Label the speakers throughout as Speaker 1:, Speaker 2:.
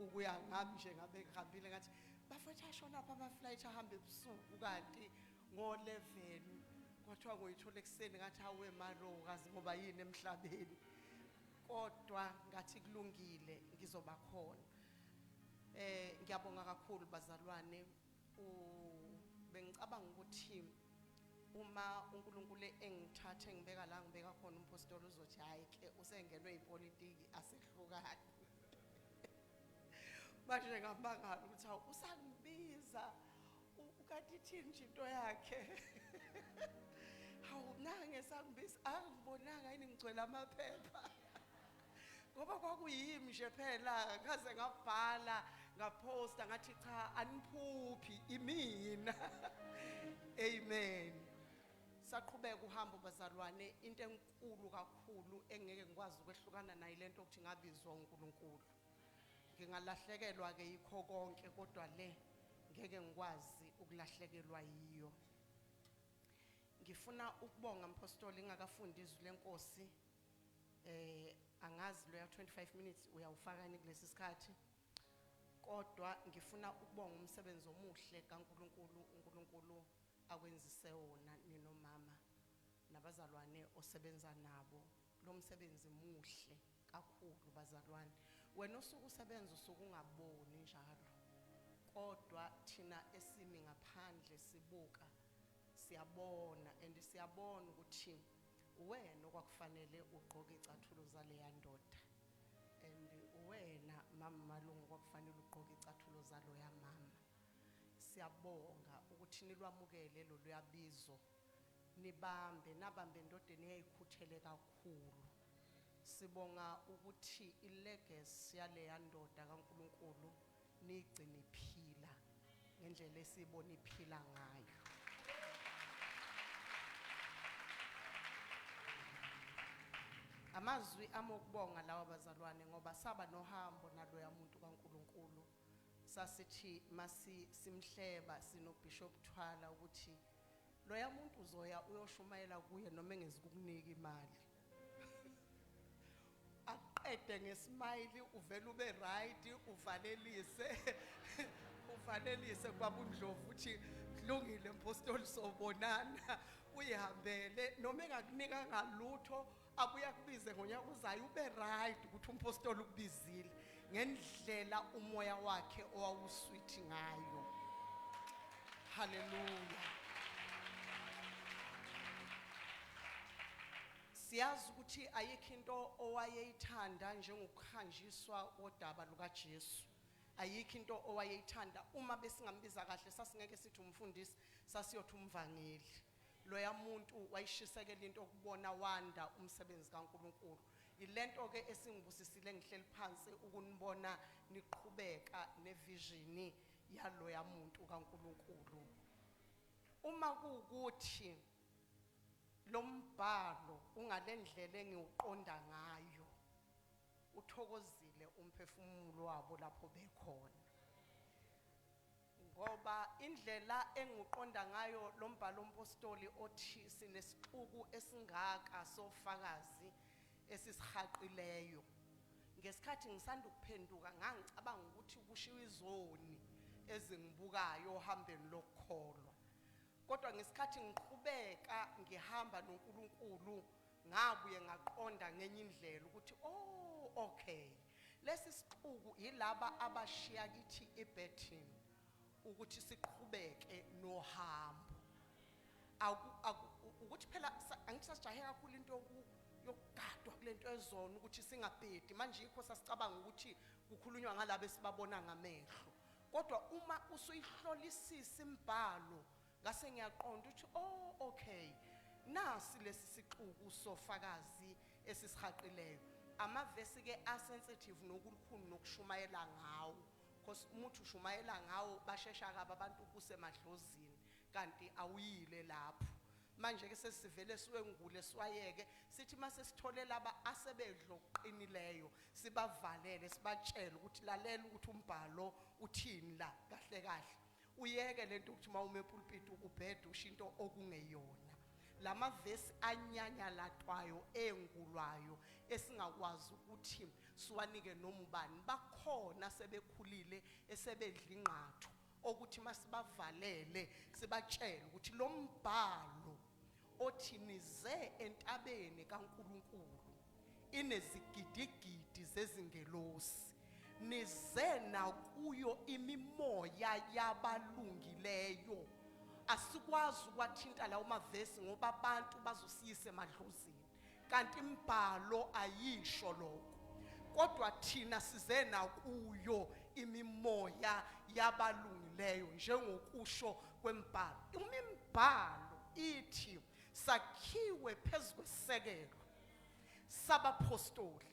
Speaker 1: Ukuya ngami nje ngabe ngihambile ngathi bafethu ashona pha ama-flight ahamba ebusuku kanti ngo-11 kwathiwa ngoyithola ekuseni ngathi awe malo kazi ngoba yini emhlabeni kodwa ngathi kulungile ngizoba khona. Ngiyabonga kakhulu bazalwane. Bengicabanga ukuthi uma uNkulunkulu engithathe ngibeka la ngibeka khona umpostoli uzothi hayi ke usengenwe ipolitiki asehlukane. Manje ngamangala ukuthi hawu usangibiza ukanti ithini nje into yakhe. Hawu nange sangibiza angibonanga yini ngigcwele amaphepha. Ngoba kwakuyimi nje phela ngaze ngabhala ngaposta ngathi cha aniphuphi imina. Amen. Saqhubeka uhambo bazalwane, into enkulu kakhulu engeke ngikwazi ukwehlukana nayo lento ukuthi ngabizwa uNkulunkulu. Ngingalahlekelwa ke yikho konke kodwa le ngeke ngikwazi ukulahlekelwa yiyo. Ngifuna ukubonga mpostoli ngingakafundi izwi lenkosi. Angazi loya 25 minutes uyawufaka yini kulesi sikhathi. Kodwa ngifuna ukubonga umsebenzi omuhle kaNkulunkulu, uNkulunkulu akwenzise wona ninomama nabazalwane osebenza nabo. Lo msebenzi muhle kakhulu bazalwane. Wena usuke usebenza usuke ungaboni njalo. Kodwa thina esimi ngaphandle sibuka siyabona and siyabona ukuthi wena okwakufanele ugqoke icathulo zaleya ndoda and wena mama Malungu kwakufanele ugqoke icathulo zaloya mama. Siyabonga ukuthi nilwamukele loluyabizo nibambe nabambe endodeni eyayikhuthele kakhulu. Sibonga ukuthi ilegacy yaleya ndoda kaNkulunkulu nigcine iphila ngendlela esibona iphila ngayo. Amazwi amokubonga lawa bazalwane ngoba saba nohambo naloya muntu kaNkulunkulu. Sasithi masi simhleba sino Bishop Thwala ukuthi loya muntu uzoya uyoshumayela kuye noma engezikukunika imali. Aqede ngesmile uvela ube right uvalelise uvalelise kwabundlovu uthi kulungile mpostoli sobonana uyihambele noma engakunika ngalutho abuya kubize ngonyaka uzayo ube right ukuthi umpostoli ukubizile ngendlela umoya wakhe owawusweet ngayo. Hallelujah. Siyazi ukuthi ayikho into owayeyithanda njengokuhanjiswa kodaba lukaJesu. Ayikho into owayeyithanda. Uma besingambiza kahle sasingeke sithi umfundisi, sasiyothi umvangeli. Loya muntu wayishisekela into okubona wanda umsebenzi kaNkulunkulu. Ilento ke esingibusisile ngihleli phansi ukunibona niqhubeka nevision yaloya muntu kaNkulunkulu. Uma kuwukuthi lombhalo ungalendlela engiwuqonda ngayo, uthokozile umphefumulo wabo lapho bekhona. Ngoba indlela engiwuqonda ngayo lombhalo ompostoli othi sinesixuku esingaka sofakazi esisihaqileyo. Ngesikhathi ngisanda ukuphenduka ngangicabanga ukuthi kushiwo izoni ezingibukayo ohambeni lokukholwa. Kodwa ngesikhathi ngiqhubeka ngihamba noNkulunkulu ngabuye ngaqonda ngenye indlela ukuthi oh okay, lesi sixuku yilaba abashiya kithi iBethel ukuthi siqhubeke nohambo. Ukuthi phela angithi sasijahe kakhulu into yokugadwa kulento ezona ukuthi singabhedi. Manje yikho sasicabanga ukuthi kukhulunywa ngalabo esibabona ngamehlo. Kodwa uma usuyihlolisisa imibhalo ngase ngiyaqonda ukuthi oh okay, nasi lesi sixuku sofakazi esisihaqileyo. Amavesi ke asensitive nokulukhuni nokushumayela ngawo, because umuntu ushumayela ngawo bashesha kabi abantu kusemadlozini kanti awuyile lapho. Manje ke sesivele siwengule siwayeke sithi mase sithole laba asebedlo okuqinileyo sibavalele sibatshele ukuthi lalela ukuthi umbhalo uthini la kahle kahle. Uyeke lento ukuthi mawume epulpit ubhede usho into okungeyona. Lamavesi anyanyalatwayo engulwayo esingakwazi ukuthi siwanike noma ubani. Bakhona Asebekhona asebekhulile esebedla ingqatho okuthi masibavalele sibatshele ukuthi lo mbhalo othi nize entabeni kaNkuluNkulu inezigidigidi zezingelosi nize nakuyo imimoya yabalungileyo. Asikwazi ukwathinta lawo mavesi ngoba abantu bazosiyisa emadlozini, kanti imibhalo ayisho lokho, kodwa thina size nakuyo imimoya yabalungileyo njengokusho kwembhalo. Uma imibhalo ithi sakhiwe phezu kwesisekelo sabapostoli,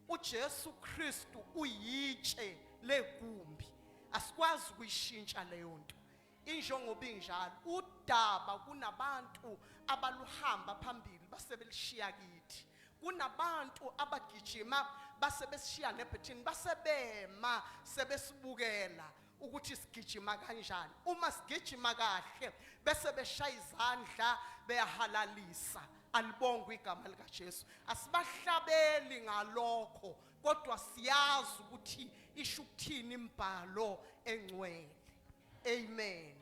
Speaker 1: uJesu Kristu uyitshe legumbi, asikwazi ukuyishintsha leyo nto injengoba injalo. Udaba kunabantu abaluhamba phambili basebelishiya kithi, kunabantu abagijima basebesishiya nebhethini, basebema sebesibukela ukuthi sigijima kanjani. Uma sigijima kahle bese beshaya izandla beyahalalisa, alibongwe igama likaJesu. Asibahlabeli ngalokho, kodwa siyazi ukuthi isho ukuthini imibhalo engcwele. Amen.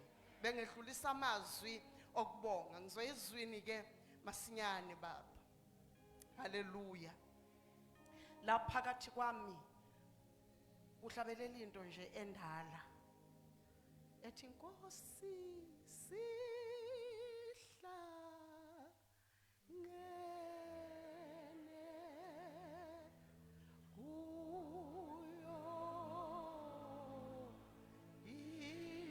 Speaker 1: Bengedlulisa amazwi okubonga, ngizoya ezwini ke masinyane baba. Haleluya. La phakathi kwami kuhlabelela into nje endala ethi Nkosi sihla ngene kuyo indlu.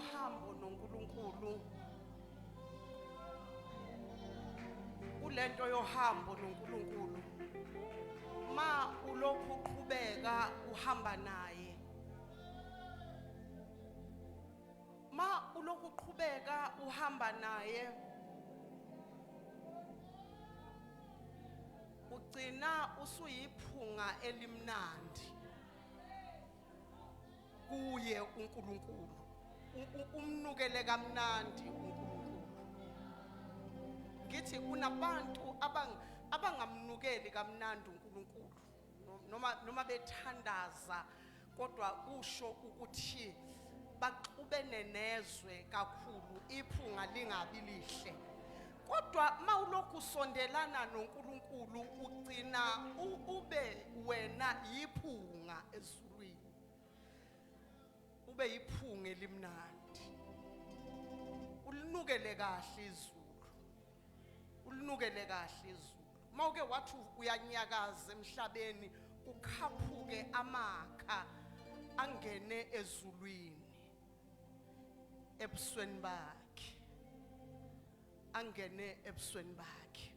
Speaker 1: yohambo noNkulunkulu, kulento yohambo noNkulunkulu, ma ulokhu uqhubeka uhamba naye, ma ulokhu uqhubeka uhamba naye, ugcina usuyiphunga elimnandi kuye uNkulunkulu, umnukele kamnandi uNkulunkulu. Ngithi kunabantu abangamnukeli kamnandi uNkulunkulu, noma bethandaza, kodwa kusho ukuthi baxubene nezwe kakhulu, iphunga lingabi lihle. Kodwa mawulokhu usondelana noNkulunkulu, ugcina ube wena yiphunga ezulwini, ube yiphunga elimnandi, ulinukele kahle izulu, ulinukele kahle izulu. Mawuke wathi uyanyakaza emhlabeni, kukhaphuke amakha angene ezulwini ebusweni bakhe, angene ebusweni bakhe.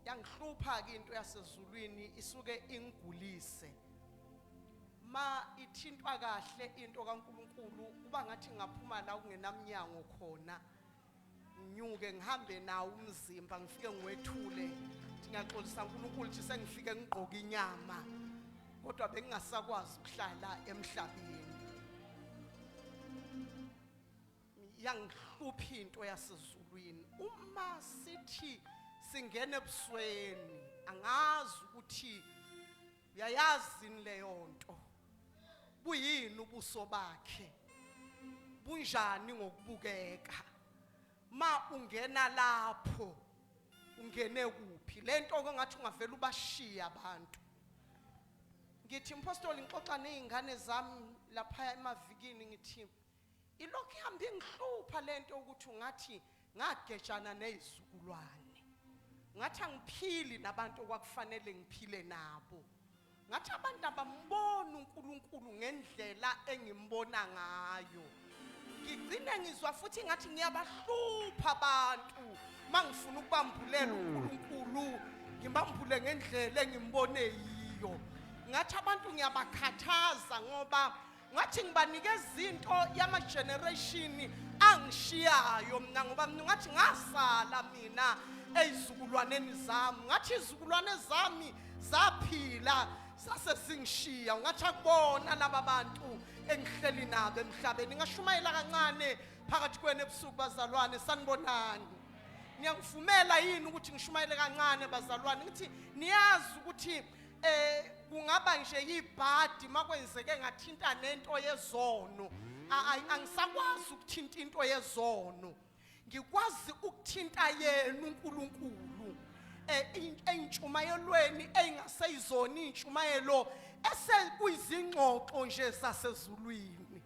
Speaker 1: Yangihlupha ke into yasezulwini, isuke ingigulise. Ma ithintwa kahle into kaNkulunkulu, kuba ngathi ngaphuma la kungenamnyango khona, nginyuke ngihambe nawo umzimba, ngifike ngiwethule, ngiyaxolisa uNkulunkulu ukuthi sengifike ngigqoka inyama, kodwa bengingasakwazi ukuhlala emhlabeni. Yangihlupha into yasezulwini. Uma sithi singena ebusweni, angazi ukuthi uyayazi leyo nto, buyini ubuso bakhe, bunjani ngokubukeka. Ma ungena lapho, ungene kuphi? Lento ongathi ungavela ubashiya abantu. Ngithi mpostoli, ngixoxa nezingane zami lapha emavikini, ngithi ilokhu ihamba ingihlupha lento ukuthi ungathi ngagejana nezizukulwane, ngathi angiphili nabantu okwakufanele ngiphile nabo, ngathi abantu abambona uNkulunkulu ngendlela engimbona ngayo. Ngigcine ngizwa futhi ngathi ngiyabahlupha abantu mangifuna ukubambulela uNkulunkulu, ngibambule ngendlela engimbone yiyo. Ngathi abantu ngiyabakhathaza ngoba ngathi ngibanikeza into yama generation angishiyayo mina, ngoba mina ngathi ngasala mina ezizukulwaneni zami, ngathi izizukulwane zami zaphila sase singishiya. Ungathi akubona laba bantu engihleli nabo emhlabeni. Ngashumayela kancane phakathi kwenu ebusuku bazalwane, sanibonani. Niyangivumela yini ukuthi ngishumayele kancane bazalwane? Ngithi niyazi ukuthi kungaba nje yibhadi makwenzeke ngathinta nento yezono. Angisakwazi ukuthinta into yezono, ngikwazi ukuthinta yena uNkulunkulu eintshumayelweni engaseyizona intshumayelo esekuyizingxoxo nje zasezulwini.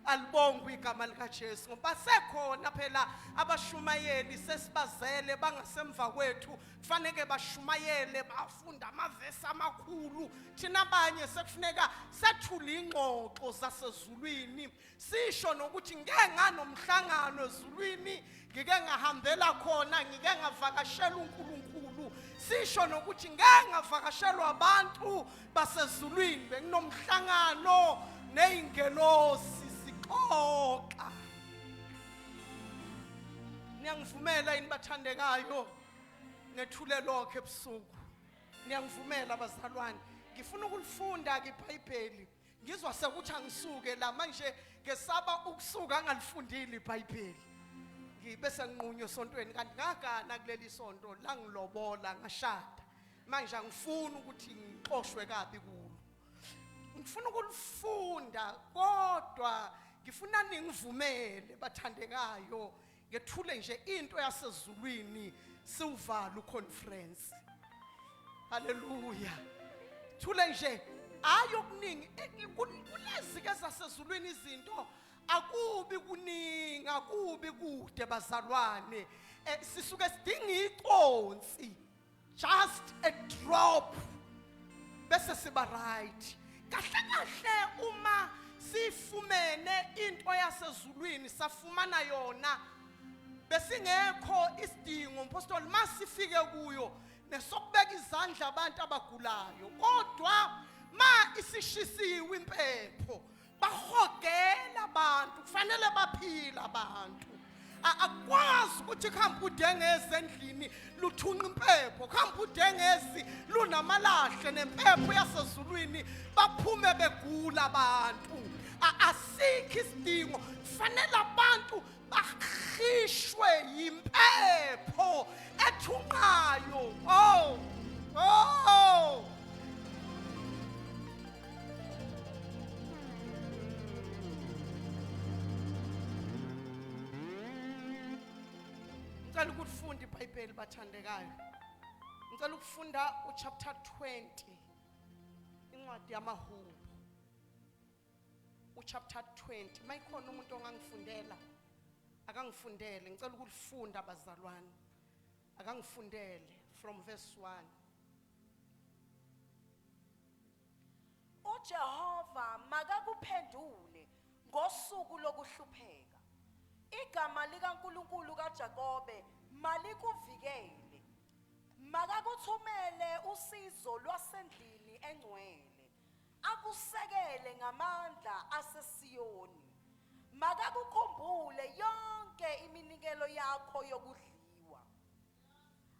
Speaker 1: Alibongwe igama likaJesu, ngoba sekhona phela abashumayeli sesibazele bangasemva kwethu, kufanele bashumayele, bafunda amavesi amakhulu. Thina abanye sekufuneka sethule ingxoxo zasezulwini, sisho nokuthi ngike nganomhlangano ezulwini, ngike ngahambela khona, ngike ngavakashela uNkulunkulu. Sisho nokuthi ngeke ngavakashelwa abantu basezulwini, benginomhlangano neyingelosi sixoxa. Niyangivumela yini bathandekayo ngethule lokho ebusuku? Niyangivumela bazalwane? Ngifuna ukulifunda ke iBhayibheli. Ngizwa sekuthi angisuke la manje, ngesaba ukusuka angalifundile iBhayibheli, ngibe senginqunywe esontweni, kanti ngagana kuleli sonto la, ngilobola ngashada. Manje angifuni ukuthi ngixoshwe kabi kulo, ngifuna ukulifunda, kodwa ngifuna ningivumele bathandekayo ngethule nje into yasezulwini, siwuvala uconference. Haleluya. Thule nje, hayi okuningi kulezi ke zasezulwini izinto, akubi kuningi, akubi kude bazalwane. Sisuke sidinga iconsi, just a drop, bese siba right. Kahle kahle uma sifumene into yasezulwini, safumana yona, besingekho isidingo, mpostoli, masifike kuyo nesokubeka izandla abantu abagulayo. Kodwa ma isishisiwe impepho, bahogela abantu, kufanele baphile abantu. Akwazi ukuthi kuhambe udengezi endlini luthunqa impepho, kuhambe udengezi lunamalahle nempepho yasezulwini, baphume begula abantu. Asikho isidingo, kufanele abantu bahishwe yimpepho ethunqayo. Oh, oh. Ngicela ukufunda iBhayibheli, bathandekayo. Ngicela ukufunda uchapter 20, incwadi yamaHubo, uchapter 20. Mayikhona umuntu ongangifundela, akangifundele. Ngicela ukulifunda, bazalwane. Akangifundele from verse 1.
Speaker 2: UJehova makakuphendule ngosuku lokuhlupheka. Igama likaNkulunkulu kaJakobe malikuvikele. Makakuthumele usizo lwasendlini engcwele, akusekele ngamandla aseSiyoni. Makakukhumbule yonke iminikelo yakho yokudliwa,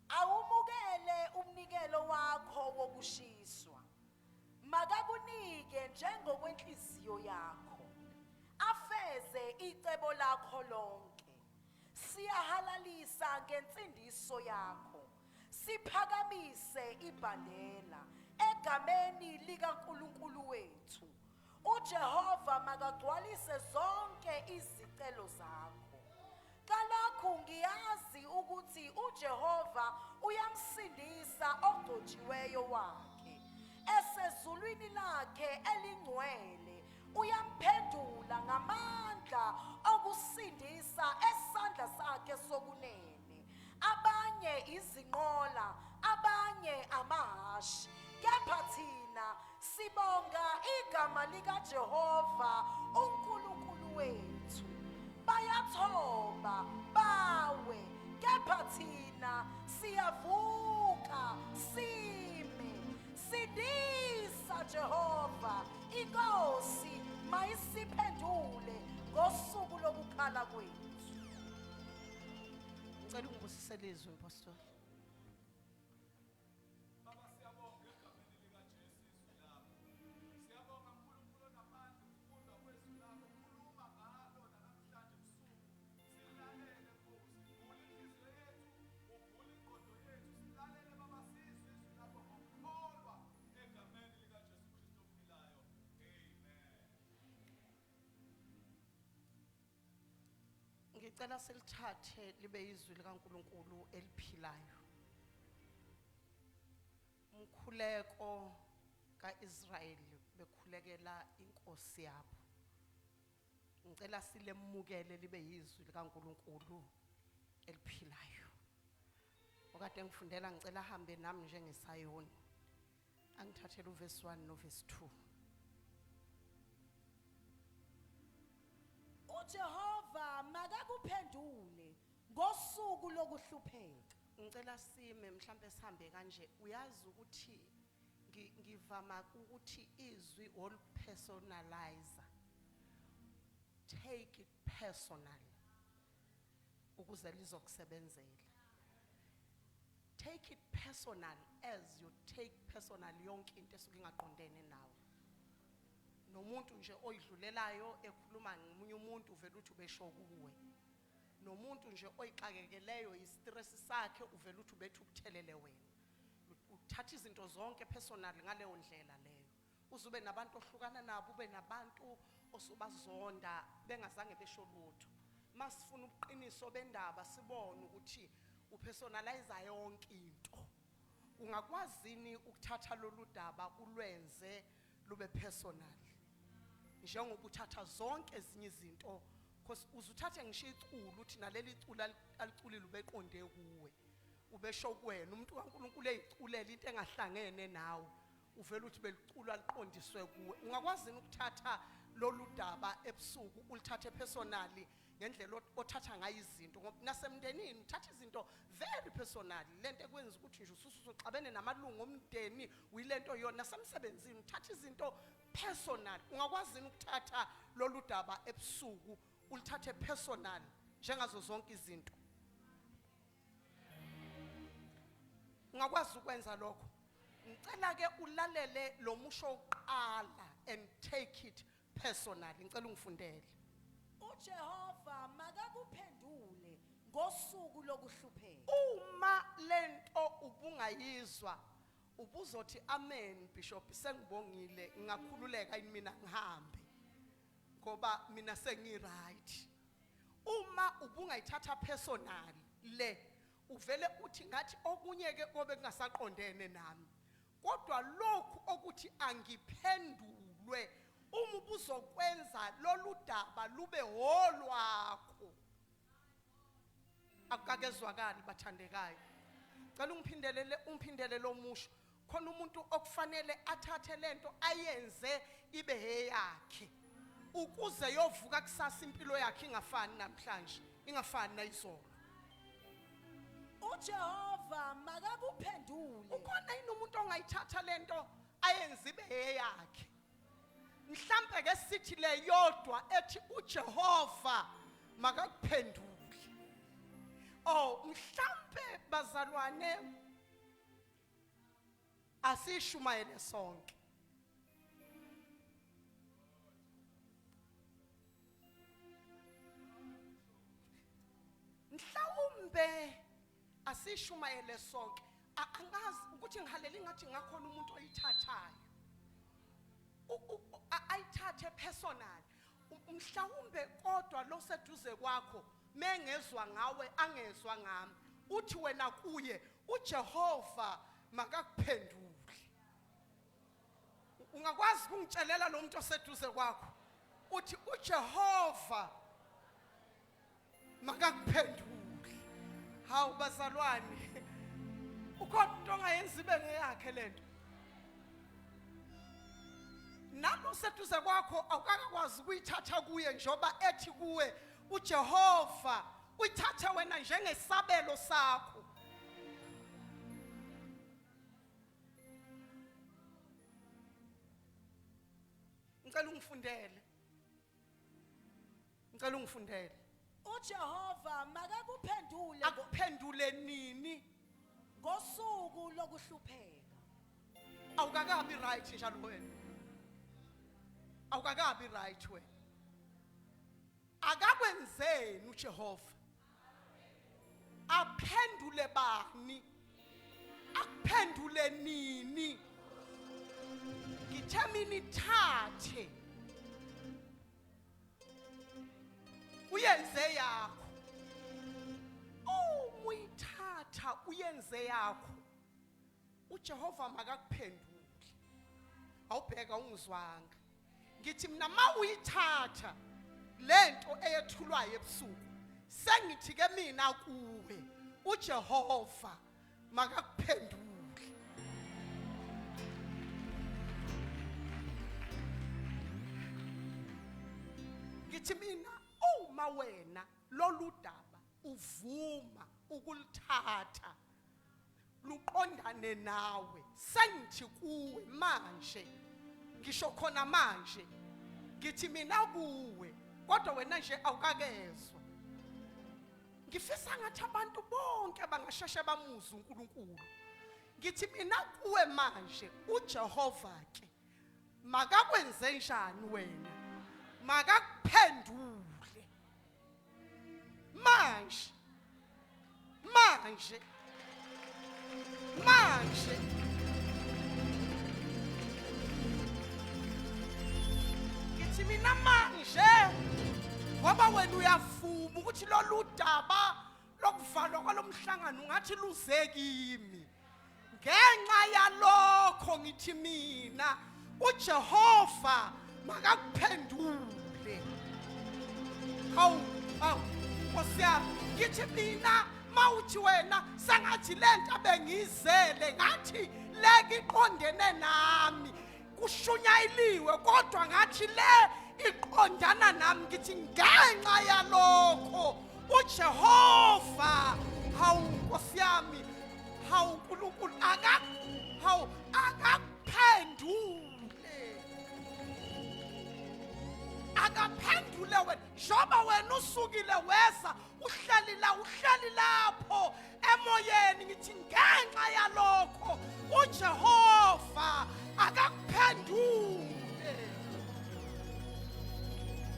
Speaker 2: awumukele umnikelo wakho wokushiswa. Makakunike njengokwenhliziyo yakho, afeze icebo lakho lonke. Siyahalalisa ngensindiso yakho, siphakamise ibandela egameni likaNkulunkulu wethu. uJehova makagcwalise zonke izicelo zakho. Kalokhu ngiyazi ukuthi uJehova uyamsindisa ogcotshiweyo wakhe. Esezulwini lakhe elingcwele uyamphendula ngamandla okusindisa esandla sakhe sokunene. Abanye izinqola, abanye amahhashi, kepha thina sibonga igama likaJehova uNkulunkulu wethu. Bayathoba bawe, kepha thina siyavuka sime. Sindisa Jehova, inkosi mayisiphendule ngosuku lokukhala kwethu.
Speaker 1: Ngicela ungibusisele izwi, mpostoli.
Speaker 3: Baba, siyabonga egameni likaJesu izwi lakho. Siyabonga, Nkulunkulu onamandla, ukufundwa kwezwi lakho. Khuluma ngalo namhlanje ebusuku. Silalele, Nkosi. Vula inhliziyo yethu, uvule ingqondo yethu. Silalele, Baba, sizwe izwi lakho ngokukholwa egameni likaJesu Kristu ophilayo. Amen.
Speaker 1: Ngicela silithathe libe izwi likaNkulunkulu eliphilayo. Umkhuleko kaIsrayeli bekhulekela inkosi yabo. Ngicela silemukele libe yizwi likaNkulunkulu eliphilayo. Okade ngifundela, ngicela ahambe nami njengesayoni. Angithathele uverse 1 noverse 2.
Speaker 2: UJehova makakuphendule ngosuku lokuhlupheka.
Speaker 1: Ngicela sime, mhlambe sihambe kanje. Uyazi ukuthi ngivama ukuthi izwi all personalize. Take it personal ukuze lizokusebenzela. Take it personal as you take personal yonke into esuke ingaqondene nawe. Nomuntu nje oyidlulelayo ekhuluma ngomunye umuntu, uvela uthi ubesho kuwe. Nomuntu nje oyixakekeleyo istress sakhe, uvela uthi ubethu ukuthelele wena. Uthatha izinto zonke personal ngaleyo ndlela leyo. Uzube nabantu ohlukana nabo, ube nabantu osubazonda bengazange besho lutho. Masifuna ubuqiniso bendaba, sibone ukuthi upersonalize yonke into. Ungakwazini ukuthatha lolu daba ulwenze lube personal njengoba uthatha zonke ezinye izinto? Because uzuthathe ngisho iculo, uthi naleli culo aliculile ubeqonde kuwe, ubesho kuwena. Umuntu kaNkulunkulu eyiculela into engahlangene nawe, uvela uthi beliculwa liqondiswe kuwe. Ungakwazini ukuthatha lolu daba ebusuku ulithathe personally ngendlela othatha ngayo izinto ngoba nasemndenini uthatha izinto very personally lento ekwenza ukuthi nje ususuxabene namalungu omndeni uyilento yona nasemsebenzini uthatha izinto personal ungakwazi ukuthatha lolu daba ebusuku ulithathe personal njengazo zonke izinto ungakwazi ukwenza lokho ngicela ke ulalele lo musho oqala and take it personally ngicela ungifundele
Speaker 2: uJehova makakuphendule ngosuku lokuhlupheka
Speaker 1: uma lento ubungayizwa ubuzothi amen bishop sengibongile ngingakhululeka yini mina ngihambe ngoba mina sengi right uma ubungayithatha personal le uvele uthi ngathi okunye ke kobe kungasaqondene nami kodwa lokhu okuthi angiphendulwe uma ubuzokwenza lolu daba lube holwakho akukakezwakali bathandekayo cela ungiphindelele ungiphindele lo musho khona umuntu okufanele athathe lento ayenze ibe eyakhe ukuze yovuka kusasa impilo yakhe ingafani namhlanje ingafani nayizolo
Speaker 2: uJehova makakuphendule
Speaker 1: ukhona yini umuntu ongayithatha lento ayenze ibe eyakhe mhlambe ke sithi le yodwa ethi uJehova makakuphendule oh mhlambe bazalwane asishumayele sonke mhlawumbe asishumayele sonke angazi ukuthi ngihalela ingathi ngakhona umuntu oyithathayo ayithathe personal mhlawumbe kodwa lo seduze kwakho mengezwa ngawe angezwa ngami uthi wena kuye uJehova makakuphendule ungakwazi ukungitshelela lo muntu oseduze kwakho uthi uJehova makakuphendule hawu bazalwane ukhona umuntu ongayenza ibe ngeyakhe lento nalo seduze kwakho awukakwazi ukuyithatha kuye njengoba ethi kuwe uJehova uyithathe wena njengesabelo sakho ngicela ungifundele ngicela ungifundele
Speaker 2: uJehova makakuphendule
Speaker 1: akuphendule nini
Speaker 2: ngosuku lokuhlupheka
Speaker 1: awukakabi right njalo wena awukakabi right wena akakwenzeni uJehova aphendule bani akuphendule nini ngithe mina ithathe uyenze yakho uma uyithatha uyenze yakho uJehova makakuphendule awubheka ungizwanga ngithi mina mawuyithatha lento eyethulwayo ebusuku sengithi ke mina kuwe uJehova makakuphendule ngithi mina uma wena lolu daba uvuma ukulithatha luqondane nawe sengithi kuwe manje ngisho khona manje ngithi mina kuwe kodwa wena nje awukakezwa ngifisa ngathi abantu bonke bangasheshe bamuze uNkulunkulu ngithi mina kuwe manje uJehova ke makakwenze njani wena makakuphendule manje manje manje ngithi mina manje ngoba wena uyavuma ukuthi lolu daba lokuvalwa kwalomhlangano ungathi luze kimi ngenxa yalokho ngithi mina uJehova makakuphendule hawu hawu Nkosi yami ngithi mina mawuthi wena sengathi lento abengizele ngathi le iqondene nami kushunyayiliwe kodwa ngathi le iqondana nami ngithi ngenxa yalokho uJehova, hawu Nkosi yami, hawu uNkulunkulu, aka hawu akakuphendule, akaphendule wena njengoba wena usukile weza uhleli la, uhleli lapho emoyeni. Ngithi ngenxa yalokho uJehova akakuphendule.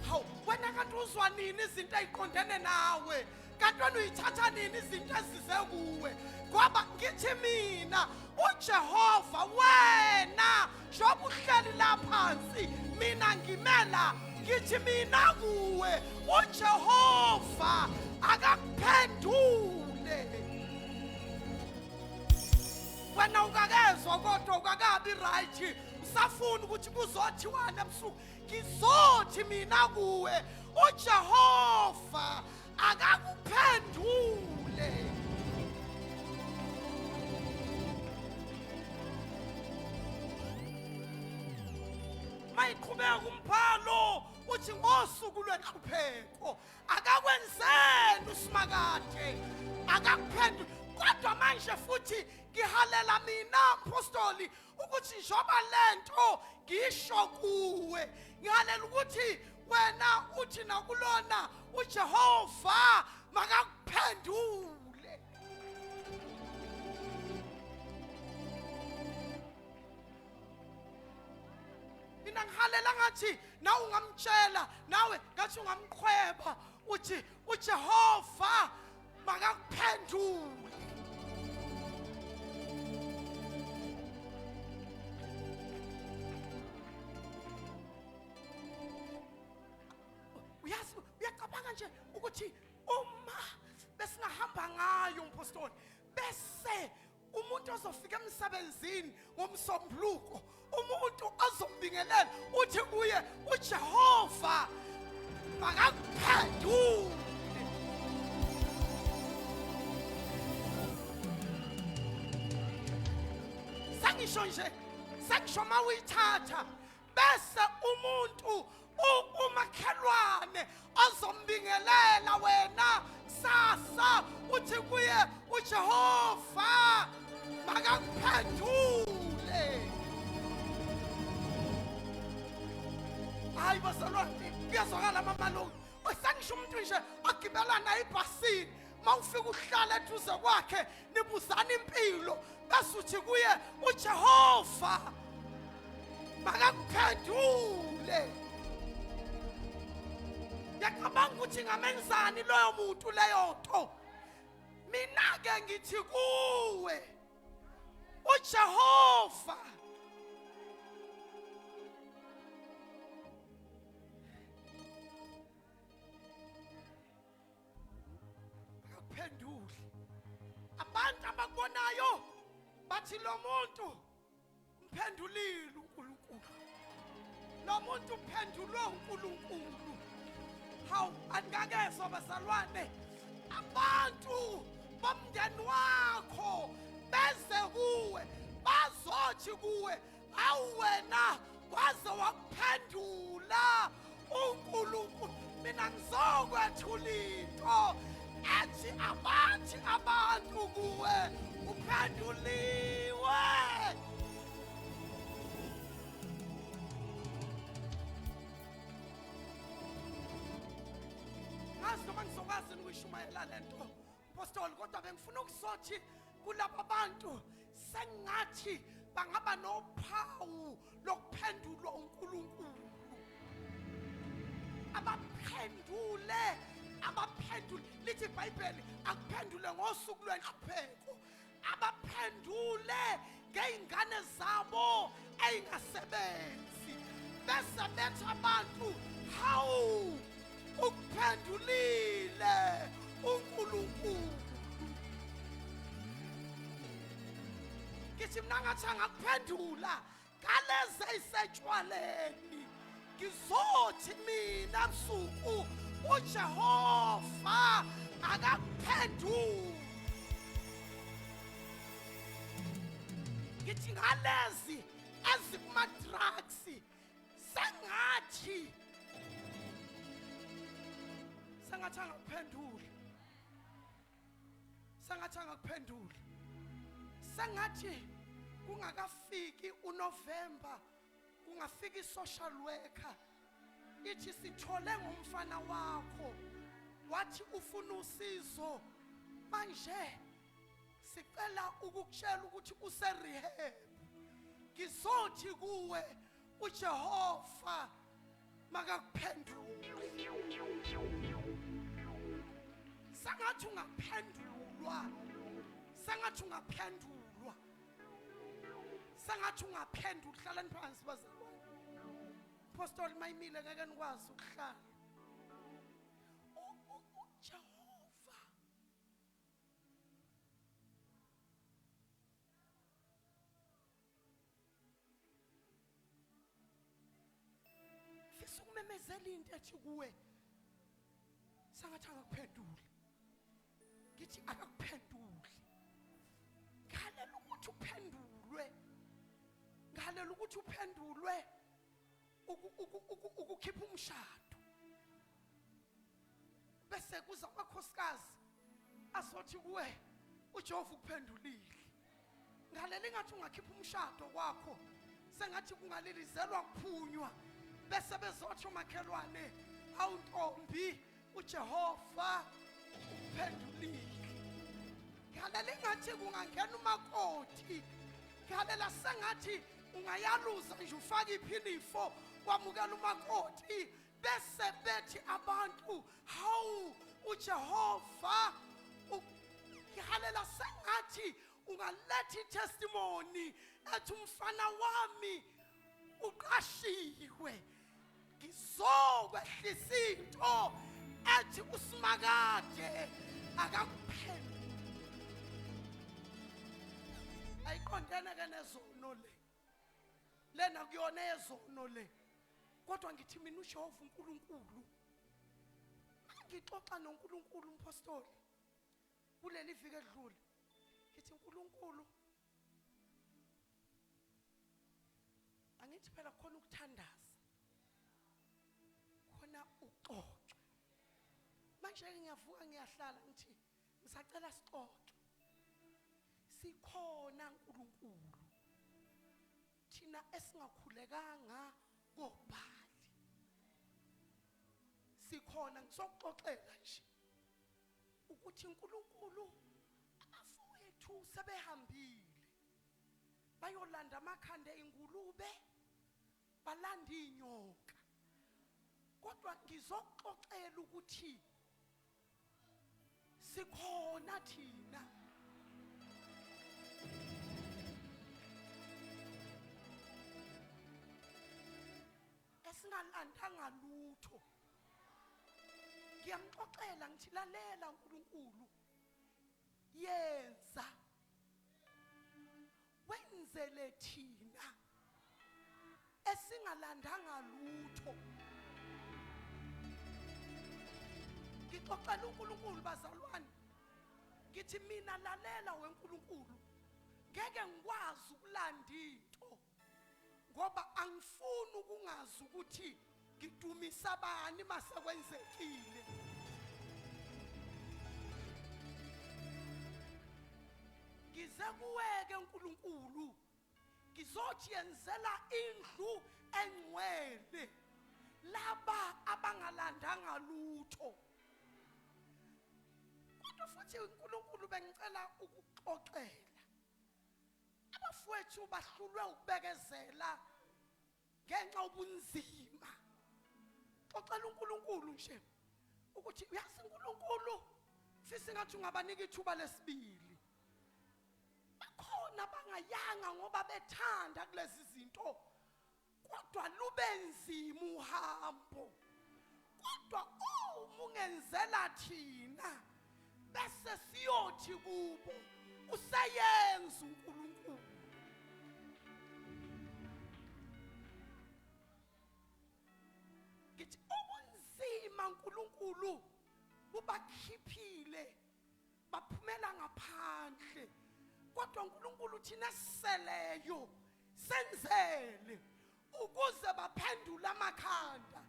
Speaker 1: Hawu wena, kanti uzwa nini izinto eziqondene nawe? Kanti wena uyithatha nini izinto ezize kuwe? Ngoba ngithi mina uJehova, wena njengoba uhleli la phansi, mina ngimela ngithi mina kuwe uJehova akakuphendule. Wena ukakezwa kodwa ukakabi right, usafuna ukuthi kuzothiwana ebusuku. Ngizothi mina kuwe uJehova akakuphendule. Mayiqhubeka umbhalo uthi ngosuku lwenhlupheko akakwenzeni uSimakade, akakuphendule. Kodwa manje futhi ngihalela mina mpostoli ukuthi njengoba lento ngisho kuwe, ngihalela ukuthi wena uthi nakulona uJehova makakuphendule. Mina ngihalela ngathi nawe ungamtshela, nawe ngathi ungamqhweba uthi uJehova makakuphendule. Uyazi, uyacabanga nje ukuthi uma besingahamba ngayo umpostoli, bese umuntu ozofika emsebenzini ngomsombuluko, umuntu ozombingelela uthi kuye uJehova makakuphendule. Sengisho nje, sengisho uma uyithatha, bese umuntu umakhelwane ozombingelela wena kusasa uthi kuye uJehova makakuphendule. Hayi bazalwane, kuyazwakala mamalungu. Sengisho umuntu nje ogibela naye ibhasini, mawufika uhlala eduze kwakhe nibuzana impilo, bese uthi kuye uJehova makakuphendule. Ngiyacabanga ukuthi ngamenzani loyo muntu leyo nto. Mina-ke ngithi kuwe uJehova akakuphendule. Abantu abakubonayo bathi lo muntu mphendulile uNkulunkulu, lo muntu uphendulwe uNkulunkulu. Hawu, andikakezwa bazalwane, abantu bomndeni wakho beze kuwe bazothi kuwe hawu wena waze wakuphendula uNkulunkulu. Mina ngizokwethula into ethi abathi abantu kuwe uphenduliwe. Ngazi noma ngizokwazi ukuyishumayela le nto mpostoli, kodwa bengifuna ukusothi kulaba bantu sengathi bangaba nophawu lokuphendulwa uNkulunkulu. Abaphendule, abaphendule. Lithi iBhayibheli akuphendule ngosuku lwenhlupheko, abaphendule ngey'ngane zabo ey'ngasebenzi, bese bethi abantu hawu ukuphendulile uNkulunkulu. Ngithi mina ngathi angakuphendula ngalezi eyisetshwaleni, ngizothi mina busuku uJehova akakuphenduli. Ngithi ngalezi ezikuma-drugs, sengathi Sengathi angakuphendula. Sengathi angakuphendula. Sengathi kungakafiki uNovember kungafika i-social worker ithi sithole ngomfana wakho wathi ufuna usizo manje sicela ukukutshela ukuthi use-rehab ngizothi kuwe uJehova makakuphendule sengathi ungaphendulwa sengathi ungaphendulwa sengathi ungaphendula hlalani phansi bazalwane apostoli mayimile ngeke nikwazi ukuhlala uJehova fisa ukumemezela into ethi kuwe sangathi akakuphenduli ngithi akakuphenduli ngalela ukuthi uphendulwe ngalela ukuthi uphendulwe ukukhipha umshado bese kuza amakhosikazi azothi kuwe uJehova ukuphendulile ngalela ingathi ungakhipha umshado kwakho sengathi kungalilizelwa kuphunywa bese bezothi omakhelwane awuntombi uJehova ukuphendulile ngalela ingathi kungangena umakoti ngalela sengathi ungayaluza nje ufake iphinifo wamukela umakoti bese bethi abantu hawu uJehova ngihalela sengathi ungaletha itestimony ethi umfana wami uqashiwe ngizokwehlisa into ethi usimakade akakuphenduli ayiqondene ke nezono le lena kuyona yezono le kodwa ngithi mina uJehova uNkulunkulu ngixoxa noNkulunkulu umpostoli kuleli viki edlule ngithi uNkulunkulu angithi phela khona ukuthandaza khona uxoxa manje ngiyavuka ngiyahlala ngithi ngisacela sixoxe sikhona uNkulunkulu thina esingakhulekanga kobhali sikhona ngizokuxoxela nje ukuthi uNkulunkulu abafowethu sebehambile bayolanda amakhanda ingulube balanda inyoka kodwa ngizokuxoxela ukuthi sikhona thina esingalandanga lutho ngiyamxoxela ngithi lalela uNkulunkulu yenza wenzele thina esingalandanga lutho ngixoxela uNkulunkulu bazalwane ngithi mina lalela weNkulunkulu ngeke ngikwazi ukulanda into ngoba angifuni ukungazi ukuthi ngidumisa bani masekwenzekile ngize kuweke uNkulunkulu ngizothi yenzela indlu engcwele laba abangalandanga lutho kodwa futhi uNkulunkulu bengicela ukuxoxela abafowethu bahlulwe ukubekezela ngenxa ubunzima xoxela uNkulunkulu nje ukuthi uyazi uNkulunkulu fisa ngathi ungabanika ithuba lesibili bakhona bangayanga ngoba bethanda kulezi zinto kodwa lube nzima uhambo kodwa uma ungenzela thina bese siyothi kubo useyenza uNkulunkulu ngithi ubunzima uNkulunkulu bubakhiphile baphumela ngaphandle kodwa uNkulunkulu thina siseleyo senzele ukuze baphendule amakhanda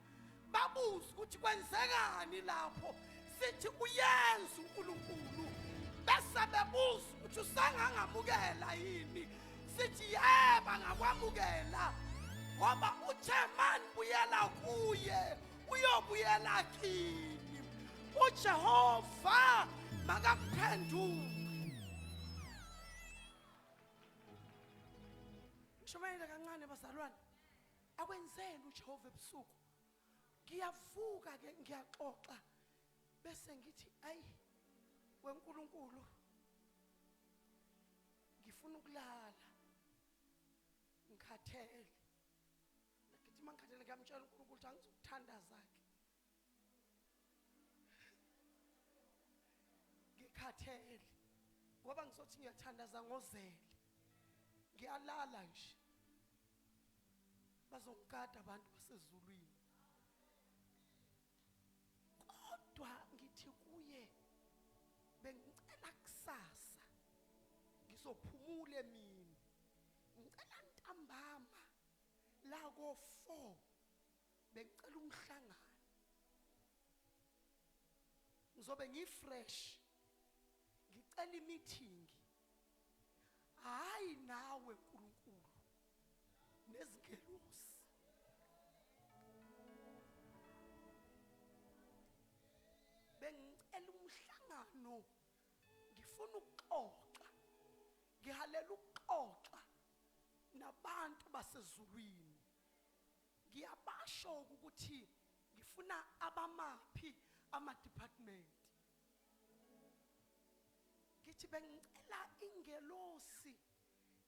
Speaker 1: babuze ukuthi kwenzekani lapho Sithi uyenza uNkulunkulu bese bebuza ukuthi usangangamukela yini. Sithi yebo angakwamukela ngoba uthe manibuyela kuye uyobuyela kini. UJehova makakuphendule. Ngishumayele kancane bazalwane. Akwenzeni uJehova ebusuku. Ngiyavuka ke ngiyaxoxa bese ngithi ayi weNkulunkulu ngifuna ukulala ngikhathele. Ngithi mangikhathele ngiyamtshela uNkulunkulu ukuthi angizokuthandaza ke. Ngikhathele ngoba ngizothi ngiyathandaza ngozele. Ngiyalala nje. Bazongigada abantu basezulwini. Kodwa ngithi kuye bengicela kusasa ngizophumula emini. Ngicela ntambama la ko 4 bengicela umhlangano. Ngizobe ngifresh. Ngicela imeeting. Hayi nawe uNkulunkulu nezingelosi. Bengicela umhlangano ngifuna ukuxoxa. Ngihalela ukuxoxa nabantu basezulwini. Ngiyabasho ukuthi ngifuna abamaphi ama department. Ngithi bengicela ingelosi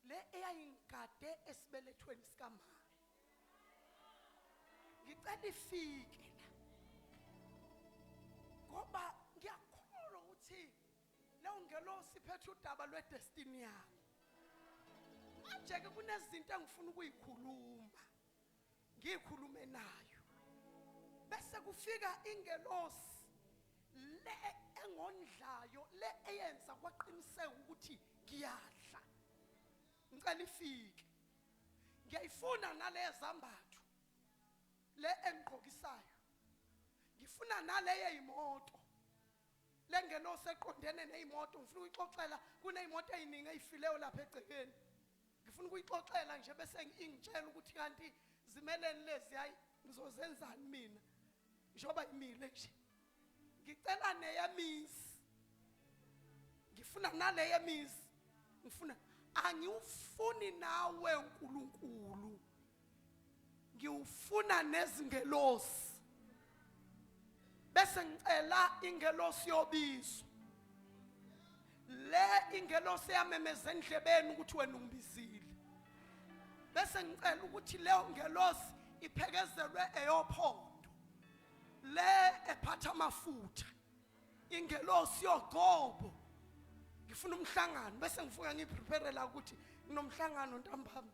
Speaker 1: le eyayingigade esibelethweni sikamama. Ngicela ifike la. Ngoba ngiyakholwa ukuthi leyo ngelosi iphethe udaba lwedestiny yami. Manje ke kunezinto engifuna ukuyikhuluma. Ngikhulume nayo. Bese kufika ingelosi le engondlayo le eyenza kwaqiniseka ukuthi ngiyadla. Ngicela ifike. Ngiyayifuna nale zambatho le engigqokisayo. Ngifuna nale yeyimoto. Lengelosi eqondene neyimoto ngifuna ukuyixoxela kuneyimoto eziningi ezifileyo lapha egcekeni. Ngifuna ukuyixoxela nje bese ingitshela ukuthi kanti zimeleni lezi hayi ngizozenzani mina njengoba imile nje. Ngicela neyemizi. Ngifuna nale yemizi. Ngifuna angiwufuni nawe uNkulunkulu. Ngiwufuna nezingelosi. Bese ngicela ingelosi yobizo. Le ingelosi eyamemeza endlebeni ukuthi wena ungibizile. Bese ngicela ukuthi leyo ngelosi iphekezelwe eyophondo. Le ephatha amafutha. Ingelosi yogcobo. Ngifuna umhlangano bese ngivuka ngiprepare la ukuthi nginomhlangano ntambama.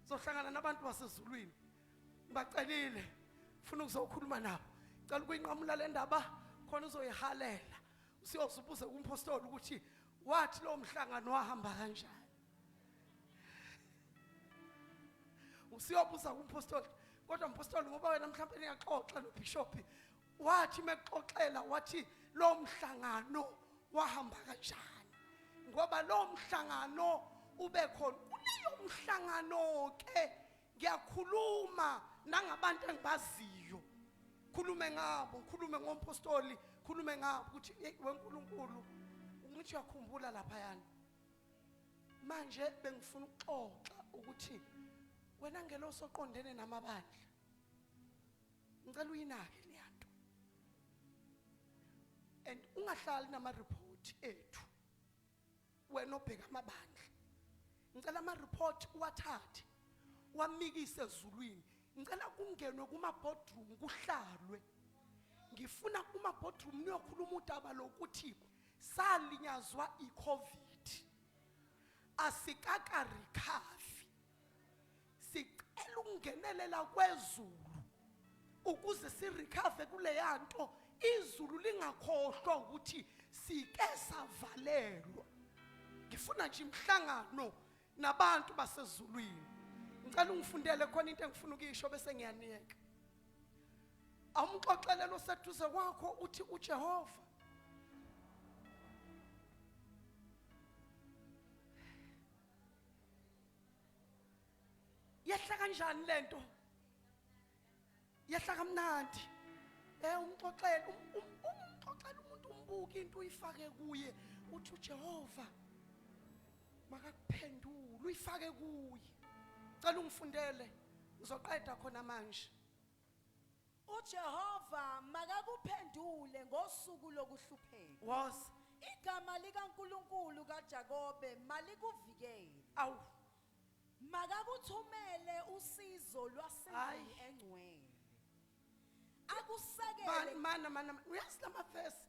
Speaker 1: Zohlangana nabantu basezulwini. Ngibacelile ufuna ukuzokhuluma nabo. Cela ukuyinqamula le ndaba khona uzoyihalela. Usiyoze ubuze kumpostoli ukuthi wathi lo mhlangano wahamba kanjani. Usiyobuza kumpostoli kodwa mpostoli ngoba wena mhlawumbe niyaxoxa nobishop wathi mexoxela wathi lo mhlangano wahamba kanjani ngoba lo mhlangano ube khona kuleyo mhlangano ke ngiyakhuluma nangabantu engibaziyo khulume ngabo ngikhulume ngompostoli khulume ngabo ukuthi hey weNkulunkulu ngithi uyakhumbula lapha yani manje bengifuna ukuxoxa ukuthi wena ngelosi oqondene namabandla ngicela uyinake leyanto and ungahlali nama report ethu wena obheka amabandla ngicela ama report uwathathe wamikise ezulwini ngicela kungenwe kuma boardroom kuhlalwe ngifuna kuma boardroom niyokhuluma udaba lokuthi salinyazwa iCovid asikaka recover sicela ukungenelela kwezulu ukuze sirecover kuleya nto izulu lingakhohlwa ukuthi sike savalelwa ngifuna nje imihlangano nabantu basezulwini ngicela ungifundele khona into engifuna ukuyisho bese ngiyaniyeka awumxoxelele oseduze kwakho uthi uJehova Yehla kanjani lento? Yehla kamnandi. Eh umxoxele um, um, umxoxele umuntu umbuke into uyifake kuye uthi uJehova makakuphendule uyifake kuye. Cela ungifundele ngizoqeda khona manje.
Speaker 2: uJehova makakuphendule ngosuku lokuhlupheka.
Speaker 1: Was
Speaker 2: Igama likaNkuluNkulu kaJakobe malikuvikele.
Speaker 1: awu
Speaker 2: Makakuthumele usizo lwasendlini
Speaker 1: Hayi.
Speaker 2: engcwele. Akusekele
Speaker 1: mana mana mana. Uyazi lamavesi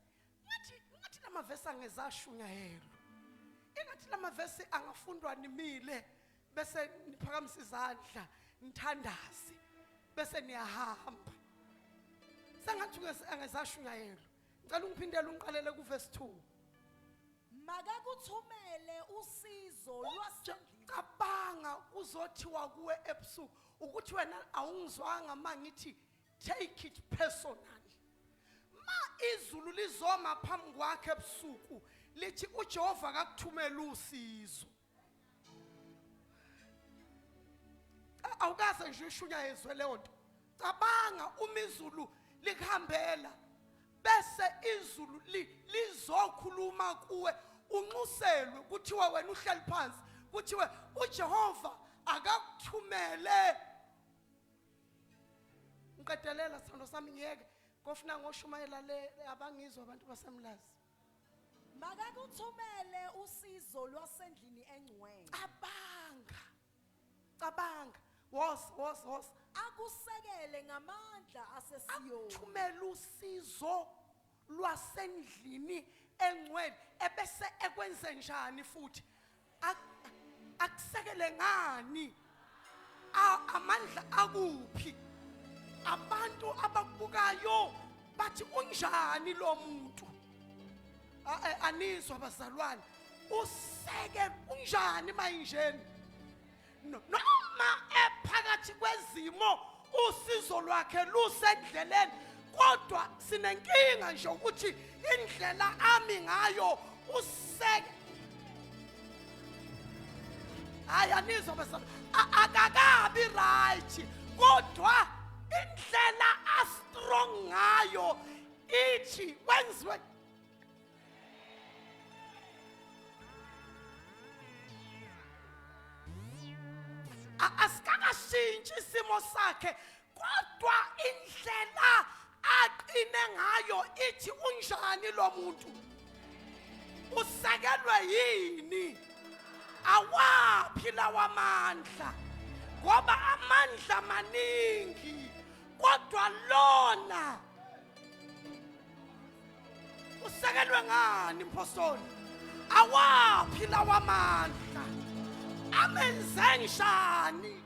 Speaker 1: ngathi ngathi lamavesi angezashunyayelwa. Ingathi lamavesi angafundwa nimile bese niphakamisa izandla nithandaze bese niyahamba. Sengathi angezashunyayelwa. Ngicela ungiphindele ungiqalele kuverse 2.
Speaker 2: Makakuthumele usizo lwasendlini.
Speaker 1: Cabanga kuzothiwa kuwe ebusuku ukuthi wena awungizwanga mangithi take it personally. Ma izulu lizoma phambi kwakhe ebusuku lithi uJehova akakuthumela usizo. Awukaze nje ushunyayezwe leyo nto. Cabanga uma izulu likuhambela bese izulu lizokhuluma kuwe unxuselwe kuthiwa wena uhleli phansi kuthiwe uJehova akakuthumele. Ngiqedelela sithando sami ngiyeke kofuna ngoshumayela le abangizwa abantu basemlazi.
Speaker 2: Makakuthumele usizo lwasendlini engcwele.
Speaker 1: Cabanga. Cabanga. Was was was
Speaker 2: Akusekele ngamandla aseSiyoni.
Speaker 1: Akuthumele usizo lwasendlini engcwele ebese ekwenze njani futhi? Akusekele ngani? Amandla akuphi? Abantu abakubukayo bathi unjani lo muntu? Anizwa bazalwane, useke unjani mayinjeni? Noma ephakathi kwezimo usizo lwakhe lusendleleni, kodwa sinenkinga nje ukuthi indlela ami ngayo useke. Hayi anizwa bazalwane, akakabi right, kodwa indlela a strong ngayo ithi wenziwe. Asikakashintshi isimo sakhe, kodwa indlela aqine ngayo ithi unjani lo muntu, usekelwe yini, awaphi lawa mandla, ngoba amandla maningi kodwa lona usekelwe ngani mpostoli? Awaphi lawa mandla, amenze njani?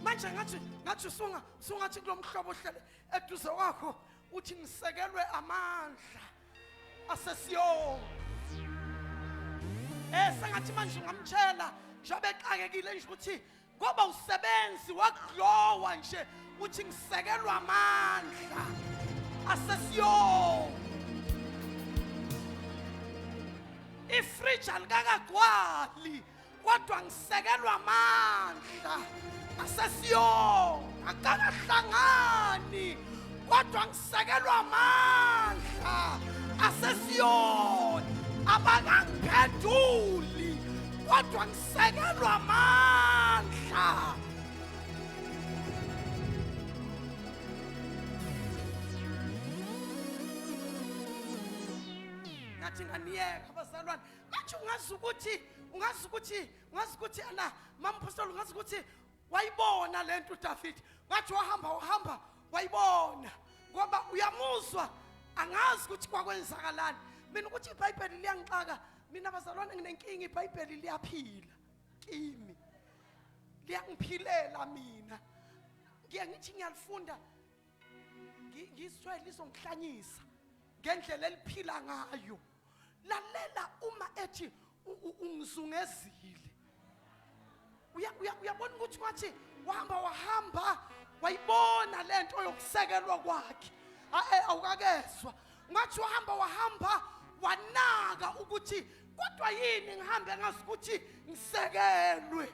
Speaker 1: Manje ngathi usungathi kulomhlobo ohlele eduze kwakho uthi ngisekelwe amandla aseSiyoni. Sengathi manje ungamtshela njengoba exakekile nje ukuthi ngoba usebenzi wakuglowa nje uthi ngisekelwa amandla aseSiyoni. Ifridge alikakagcwali kodwa ngisekelwa amandla aseSiyoni. Akakahlangani kodwa ngisekelwa amandla aseSiyoni. Abakangiphenduli kodwa ngisekelwa amandla. Ngathi nganiyeka bazalwane. Manje ungazi ukuthi ungazi ukuthi ungazi ukuthi ana mampostoli ungazi ukuthi wayibona lento uDavid. Ngathi wahamba wayibona ngoba uyamuzwa, angazi ukuthi kwakwenzakalani. Mina ukuthi iBhayibheli liyangixaka mina bazalwane, nginenkinga, iBhayibheli liyaphila kimi, liyangiphilela mina. Ngiye ngithi ngiyalifunda ngizwe lizongihlanyisa ngendlela eliphila ngayo. Lalela uma ethi ungizungezile. Uyabona ukuthi wathi wahamba wayibona lento yokusekelwa kwakhe. Awukakezwa ngathi wahamba wahamba wanaka ukuthi kodwa yini ngihambe ngazi ukuthi ngisekelwe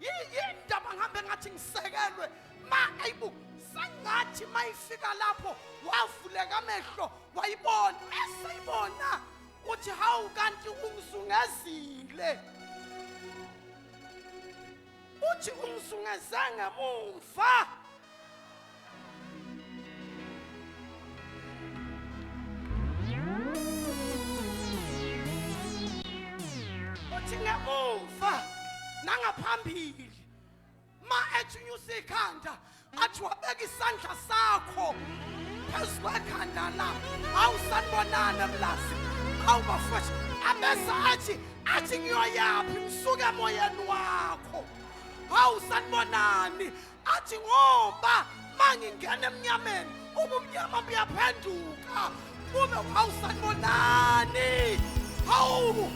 Speaker 1: yini ndaba ngihambe ngathi ngisekelwe ma ayibu sengathi mayifika lapho wavuleka amehlo wayibona eseyibona uthi hawu kanti ungizungezile uthi ungizungeze ngemumva uthi ngemuva nangaphambili ma ethi unyusa ikhanda athi wabeka isandla sakho phezu kwekhanda la awu sanibonani mlazi awu bafowethu abese athi athi ngiyoyaphi ngisuke emoyeni wakho hawu sanibonani athi ngoba mangingena emnyameni ubumnyama buyaphenduka bube hawu sanibonani hawu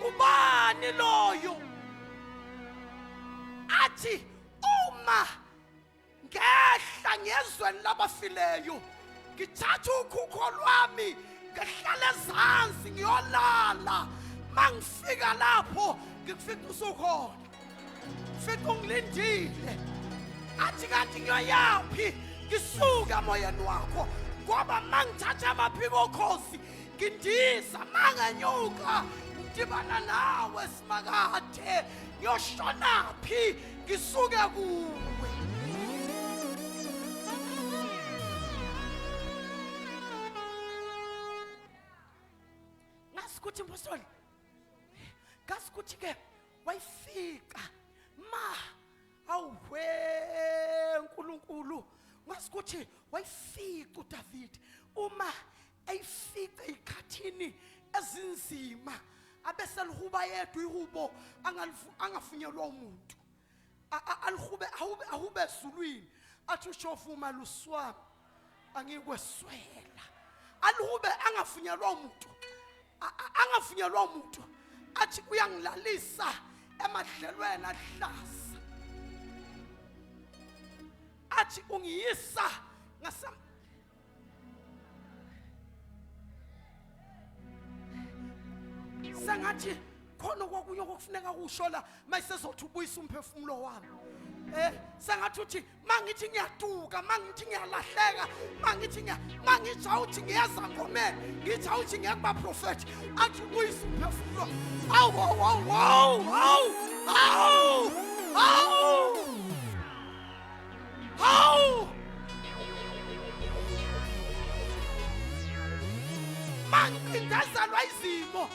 Speaker 1: ubani loyo athi uma ngehla ngezweni labafileyo ngithatha ukhukho lwami ngehlala ezansi ngiyolala mangifika lapho ngikufica usukhona fica ungilindile athi kanti ngiyoyaphi ngisuke emoyeni wakho ngoba mangithatha amaphiko okhozi ngindiza mangenyuka ngidibana nawe simakade ngiyoshonaphi ngisuke kuwe ngazi ukuthi mpostoli ngazi ukuthi ke wayifika ma awuwe uNkulunkulu ngazi ukuthi wayifica uDavid uma eyifica ezikhathini ezinzima abeselihuba yedwa ihubo angafunyelwa umuntu alihube ahube ahube ezulwini athi ushovuma luswami angikweswela alihube angafunyelwa umuntu angafunyelwa umuntu athi uyangilalisa emadlelweni ahlaza athi ungiyisa ngase sengathi khona okunye okufuneka kusho la mayisezothi ubuyisa umphefumulo wami eh sengathi uthi mangithi ngiyatuka mangithi ngiyalahleka mangithi ngiya mangithi awuthi ngiyeza ngomeni ngithi awuthi ngeke baprofethi athi ubuyisa umphefumulo awu awu awu awu awu awu Hawu! Mangicindezelwa izimo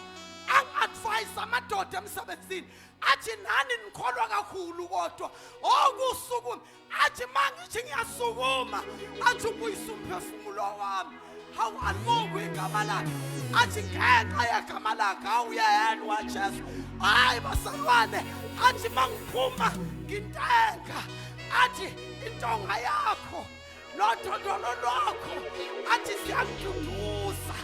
Speaker 1: angi-advise amadoda emsebenzini athi nani nikholwa kakhulu kodwa okusukuma athi mangithi ngiyasukuma athi ubuyisa umphefumulo wami hawu alibongwe igama lakhe athi ngenxa yegama lakhe awuyena wajesu hayi basalwane athi mangiphuma ngintenga athi intonga yakho nodondolo lwakho athi ziyangiduduza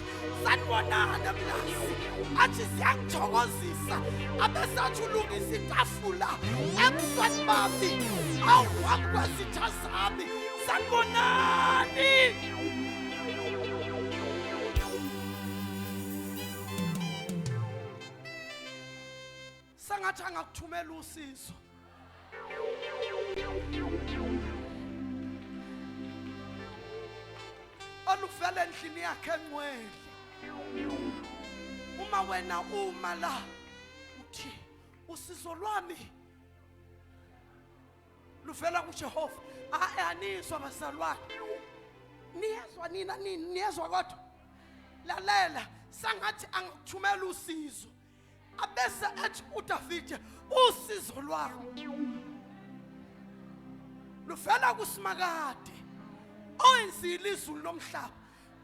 Speaker 1: sanibonana mlazi athi ziyangithokozisa abesathi ulungisa itafula ebusweni bami awuhambi kwezitha zami sanibonani sengathi angakuthumela usizo oluvela endlini yakhe engcwele uma wena uma la uthi usizo lwami luvela kuJehova aniswa bazalwane niyezwa nina nini niyezwa kodwa lalela sangathi angakuthumela usizo abese ethi uDavide usizo lwami luvela kusimakade owenzile izulu lomhlaba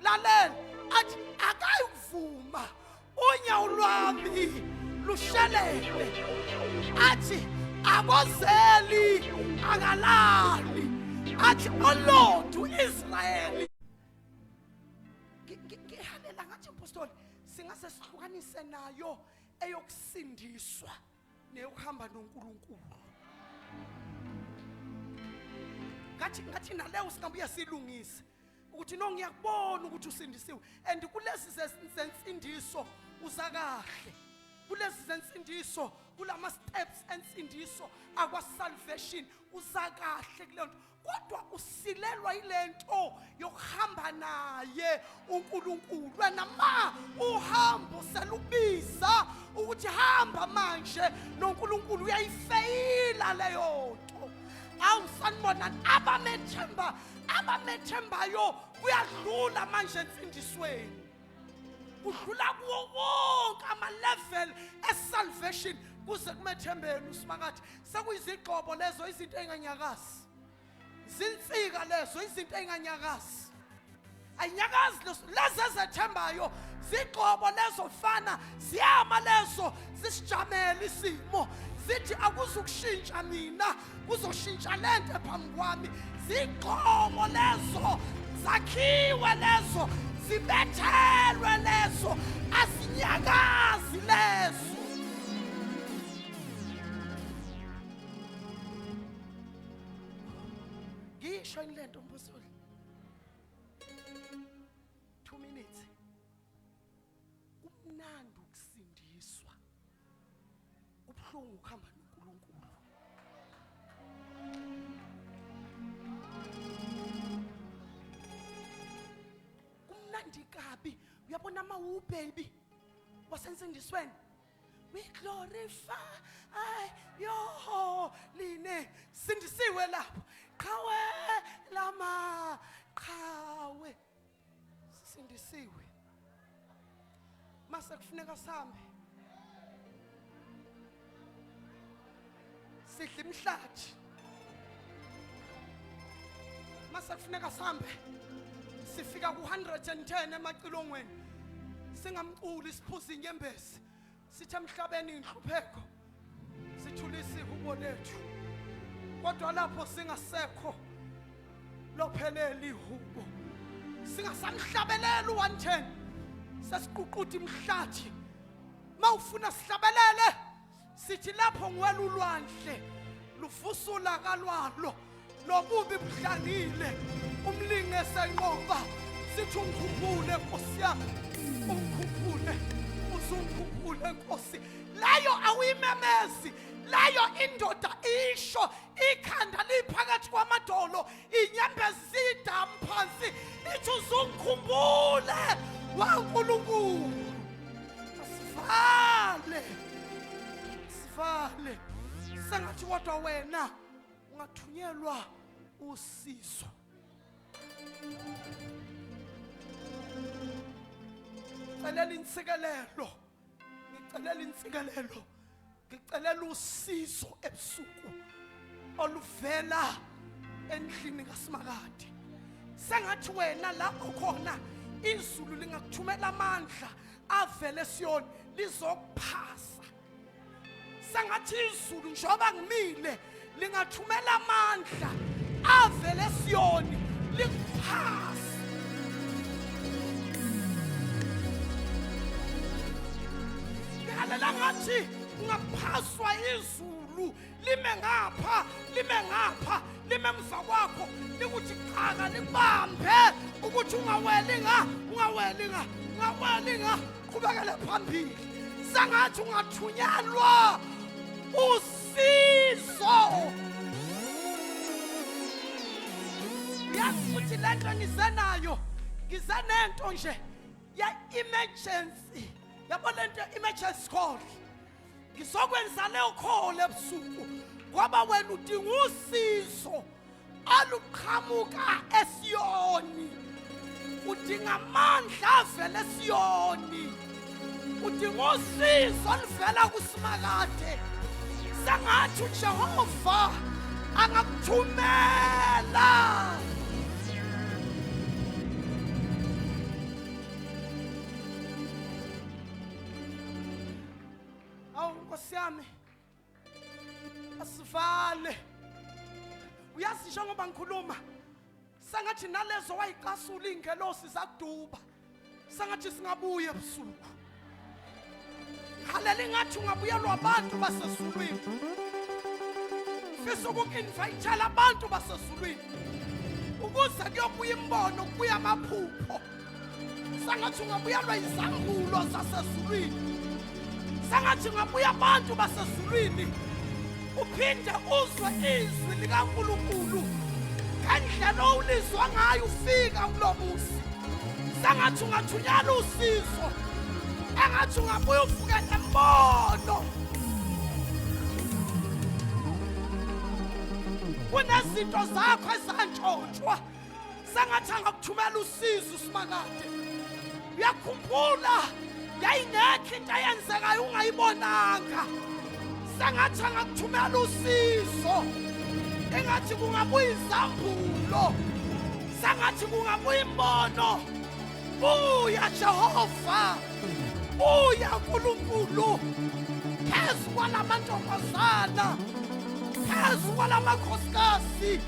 Speaker 1: lalela athi akayikuvuma unyawo lwami lushelele athi akozeli akalali athi olontu Israyeli ngihalela ngathi mpostoli singase sihlukanise nayo eyokusindiswa neyokuhamba noNkulunkulu. Ngathi ngathi naleyo singabuye silungise ukuthi no, ngiyakubona ukuthi usindisiwe, and kulezi zensindiso uza kahle, kulezi zensindiso, kulama steps ensindiso akwa salvation uza kahle kuleyo nto, kodwa usilelwa yilento yokuhamba naye uNkulunkulu. Wena ma uhambo selubiza ukuthi hamba manje noNkulunkulu, uyayifeyila leyo nto. Awu sanibonani, abamethemba, abamethembayo kuyadlula manje ensindisweni, kudlula kuwo wonke ama-level e-salvation kuze kumethembeni uSimakade. Sekuyizigxobo lezo, izinto ey'nganyakazi, zinsika lezo, izinto ey'nganyakazi, ayinyakazi lezo, lezi ezethembayo zigxobo lezo, fana ziyama lezo, zisijamele isimo, zithi akuzukushintsha mina, kuzoshintsha lento ephambi kwami. Zigxobo lezo, zakhiwe lezo, zibethelwe lezo, azinyakazi lezo. Ngisho yini lento, mpostoli? 2 minutes. Kumnandi ukusindiswa, kubuhlungu ukuhamba noNkulunkulu. Kumnandi kabi. Uyabona ama baby wasensindisweni, we glorify your holy name. Sindisiwe lapho, qhawe lama qhawe, sindisiwe. Mase kufuneka sihambe, sidla imhlathi. Mase kufuneka sihambe, sifika ku-110 emacilongweni, singamculi, siphuza inyembezi, sithi emhlabeni inhlupheko, sithulisa ihubo lethu, kodwa lapho singasekho lophelele ihubo, singasamhlabelela u-110, sesiququda imhlathi. Mawufuna sihlabelele, sithi lapho ngiwela ulwandle luvusa ulaka lwalo, nobubi buhlangile, umlinge senqoba, sithi ungikhumbule Nkosi yami, ungikhumbule, uzungikhumbule Nkosi. Leyo awuyimemezi leyo, indoda isho ikhanda liphakathi kwamadolo, inyembezi zidamu phansi, ithi uzungikhumbule waNkulunkulu. Asivale, sivale. Sengathi kodwa wena ungathunyelwa usizo. Celela insikelelo, ngicelela insikelelo, ngicelela usizo ebusuku oluvela endlini kaSimakade. Sengathi wena lapho khona izulu lingakuthumela amandla avele eSiyoni lizokuphasa. Sengathi izulu, njengoba ngimile, lingathumela amandla avele eSiyoni likuphase. Ngikhalela ngathi ungaphaswa izulu, lime ngapha, lime ngapha, lime emva kwakho, likuthi qhaka, likubambe ukuthi ungaweli nga, ungaweli nga, ungaweli nga, qhubekele phambili. Sengathi ungathunyelwa usizo. Yazi ukuthi le nto ngize nayo, ngize nento nje ya-emergency, yabo, le nto emergency call. Ngizokwenza leyo call ebusuku ngoba wena udinga usizo aluqhamuka eSiyoni, udinga amandla avela eSiyoni, udinga usizo oluvela kuSimakade. Sengathi uJehova angakuthumela. Awu Nkosi yami, asivale. Uyazi, njengoba ngikhuluma, sengathi nalezo wayicasula iy'ngelosi zakuduba, sengathi singabuya ebusuku. Halela ingathi ungabuyelwa abantu basezulwini. Ngifisa uku-invayithela abantu basezulwini ukuze kuyobuya imbono, kubuya amaphupho. Sengathi ungabuyelwa izambulo zasezulwini, sengathi ungabuya abantu basezulwini, uphinde uzwe izwi likaNkulunkulu ngendlela owulizwa ngayo ufika kulo muzi. Sengathi ungathunyelwa usizo, engathi ungabuya ufuke nembono. Kunezinto zakho ezantshontshwa, sengathi angakuthumela usizo uSimakade. Uyakhumbula yayingekho into eyenzekayo ungayibonanga, sengathi angakuthumela usizo. Engathi kungabuya izambulo, sengathi kungabuya imbono. Buya Jehova, buya Nkulunkulu, phezu kwalamantombazana, phezu kwalamakhosikazi,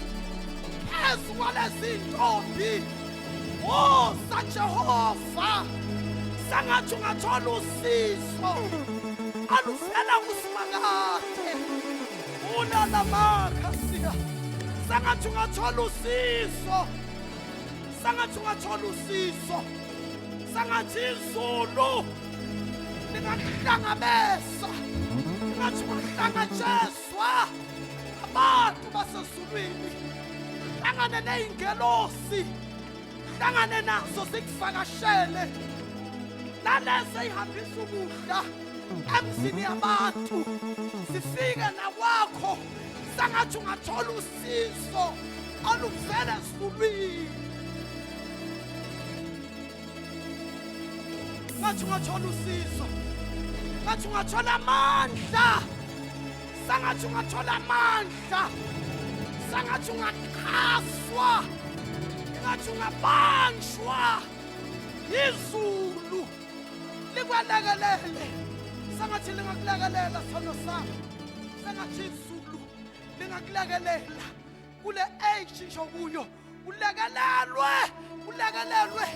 Speaker 1: phezu kwalezintombi. Woza Jehova, sengathi ungathola usizo aluvela kuSimakade. Unalamakhasiya, sengathi ungathola usizo, sengathi ungathola usizo, sengathi izulu lingakuhlangabeza, ngathi ungahlangatshezwa abantu basezulwini, hlangane ney'ngelosi, hlangane nazo zikuvakashele, nalezi ey'hambisa ukudla emzini yabantu zifike nakwakho. Sengathi ungathola usizo oluvela ezulwini, ngathi ungathola usizo, ngathi ungathola amandla, sengathi ungathola amandla, sengathi ungaxhaswa, ngathi ungabanjwa izulu likwelekelele. Sengathi lingakulekelela sono sami, sengathi izulu lingakulekelela kule age nje kuyo, ulekelelwe, ulekelelwe.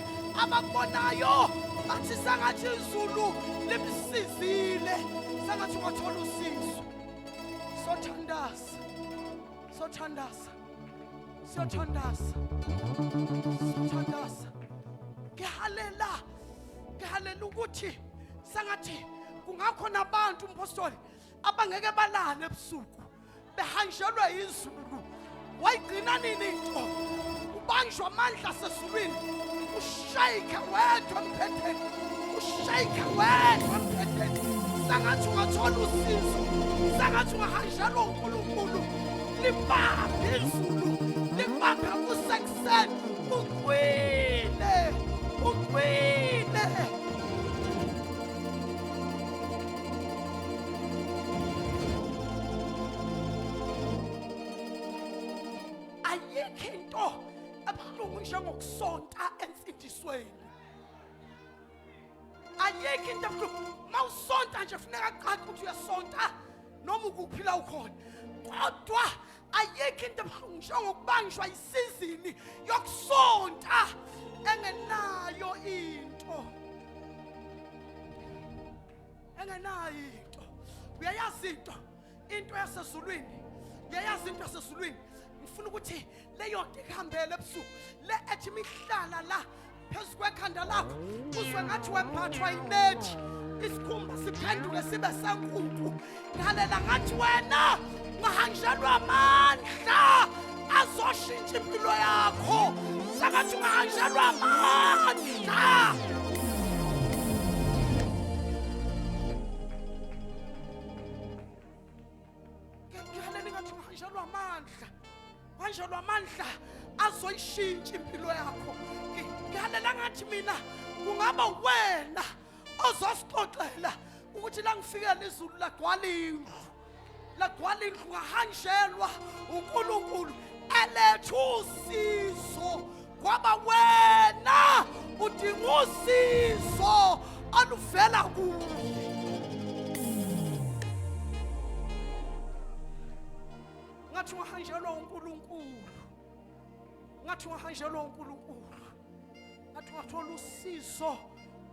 Speaker 1: Abakubonayo bathi sengathi izulu limsizile, sengathi ungathola usizo. Sothandaza, sothandaza, siyothandaza, sothandaza. Ngihalela, ngihalela ukuthi sengathi kungakhona abantu umpostoli abangeke balale ebusuku behanjelwe izulu. Wayigcina nini into? Ubanjwa amandla asezulwini, ushayike wedwa emphetheni, ushayike wedwa emphetheni. Sengathi ungathola usizo, sengathi ungahanjelwa uNkulunkulu. Libambe izulu, libambe kusekuseni, ugcwile, ugcwile. Ayikho into ebuhlungu njengokusonta ensindisweni. Ayikho into ebuhlungu. Mawusonta nje funeka kucace ukuthi uyasonta noma ukuphi la ukhona, kodwa ayikho into ebuhlungu njengokubanjwa isizini yokusonta engenayo into, engenayo into. Uyayazi into, into yasezulwini, uyayazi into yasezulwini. Ngifuna ukuthi leyo nto ikuhambele ebusuku, le ethi imihlala la phezu kwekhanda lakho, uzwe ngathi wembathwa inethi, isikhumba siphenduke sibe senkukhu. Ngalela ngathi wena ungahanjelwa amandla azoshintsha impilo yakho, sengathi ungahanjelwa amandla. Ngihalela ngathi ungahanjelwa amandla, uhanjelwa amandla azoyishintsha impilo yakho. Ngihalela ngathi mina kungaba wena ozosixoxela ukuthi la ngifikela izulu lagcwala indlu, lagcwala indlu, ngahanjelwa uNkulunkulu eletha usizo. Kwaba wena udinga usizo oluvela kuye. Ngathi ungahanjelwa uNkulunkulu, ngathi ungahanjelwa uNkulunkulu, ngathi ungathola usizo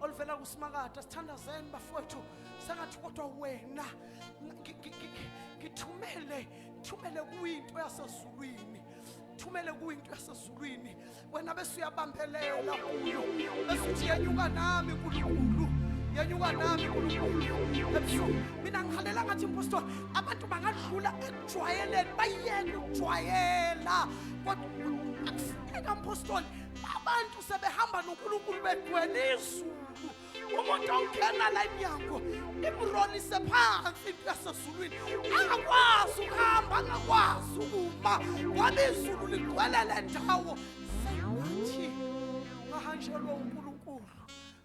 Speaker 1: Oluvela kuSimakade. Sithandazeni bafowethu, sengathi kodwa wena ngithumele, thumele kuyinto yasezulwini, thumele kuyinto yasezulwini wena, bese uyabambelela kuyo, bese uthi yenyuka nami Nkulunkulu, yenyuka nami Nkulunkulu. Ebusuku mina ngihalela ngathi, mpostoli, abantu bangadlula ekujwayeleni, bayeke ukujwayela, kodwa akufuneka, mpostoli, abantu sebehamba noNkulunkulu begcwele izulu. Umuntu ongena la emnyango imrolise phansi into yasezulwini, angakwazi ukuhamba, angakwazi ukuma, ngoba izulu ligcwele le ndawo. Sengathi ungahanjelwa uNkulunkulu.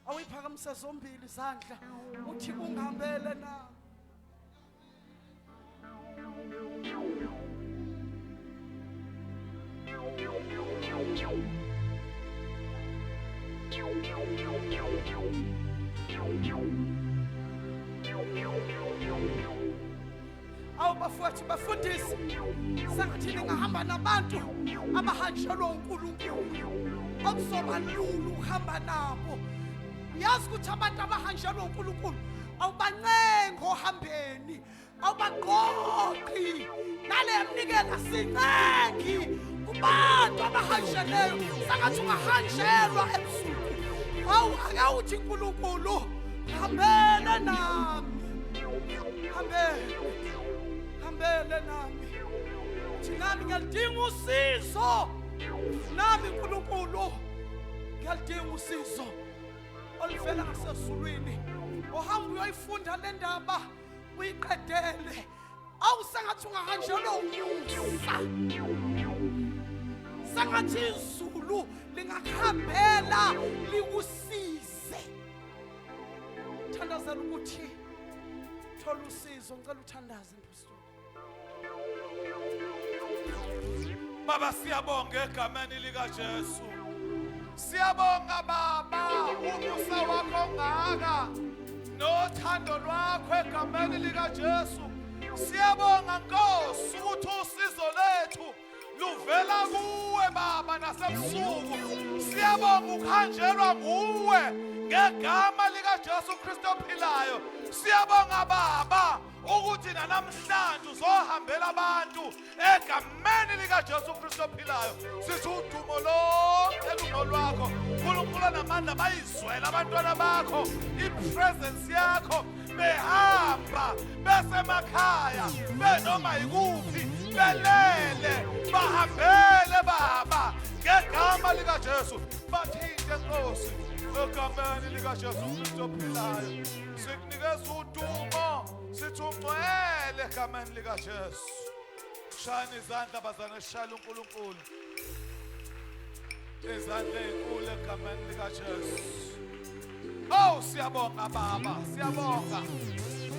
Speaker 1: Awuyiphakamise zombili izandla, uthi ungihambele na. Awu bafowethu, bafundisi, sengathi ningahamba nabantu abahanjelwa uNkulunkulu, okuzoba lula ukuhamba nabo. Uyazi ukuthi abantu abahanjelwa uNkulunkulu awubancengi ohambeni, awubaqoqi nale mnikela sincengi kubantu abahanjeleyo. Sengathi ungahanjelwa ebusuku. Awu, akawuthi uNkulunkulu hambele nami, hambele, hambele nami. Uthi nami ngiyalidinga usizo, nami uNkulunkulu ngiyalidinga usizo oluvela ngasezulwini. Ohamba uyoyifunda le ndaba, uyiqedele. Awu, sengathi ungahanjelwa umusa, sengathi izulu lingakuhambela likusize. Thandazela ukuthi thola usizo. Ngicela uthandaze, mpostoli.
Speaker 3: Baba, siyabonga egameni likaJesu. Siyabonga Baba, umusa wakho ongaka nothando lwakho egameni likaJesu. Siyabonga Nkosi ukuthi usizo lethu luvela kuwe Baba nasebusuku. Siyabonga ukuhanjelwa nguwe ngegama likaJesu Kristu ophilayo. Siyabonga Baba ukuthi nanamhlanje uzohambela abantu egameni likaJesu Kristu ophilayo. Sithi udumo lonke lungolwakho, Nkulunkulu namandla. Bayizwela abantwana bakho ipresence yakho behamba, besemakhaya, benoma yikuphi, belele, bahambele Baba ngegama likaJesu. Bathinte Nkosi egameni likaJesu Kristu ophilayo. Sikunikeza udumo, sithi ungcwele egameni likaJesu. Shayani izandla bazane, shayela uNkulunkulu izandla ey'nkulu egameni likaJesu. Oh, siyabonga Baba, siyabonga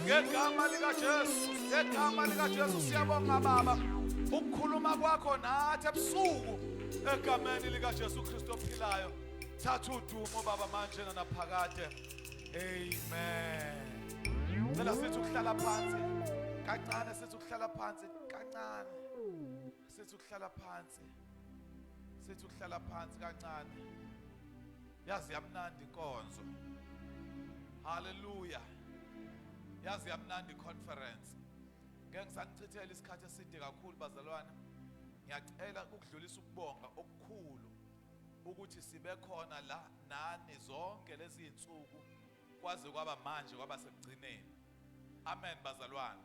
Speaker 3: ngegama likaJesu, ngegama likaJesu. Siyabonga Baba ukukhuluma kwakho nathi ebusuku egameni likaJesu Kristu ophilayo. Thatha udumo Baba, manje nanaphakade. Amen. Cela sithi ukuhlala phansi kancane, sithi ukuhlala phansi kancane, sithi ukuhlala phansi, sithi ukuhlala phansi kancane. Yazi yamnandi inkonzo. Haleluya. Yazi yamnandi conference. Ngeke ngisanichithela isikhathi eside kakhulu bazalwane. Ngiyacela ukudlulisa ukubonga okukhulu ukuthi sibe khona la nani zonke lezi insuku kwaze kwaba manje, kwaba sekugcineni. Amen bazalwane.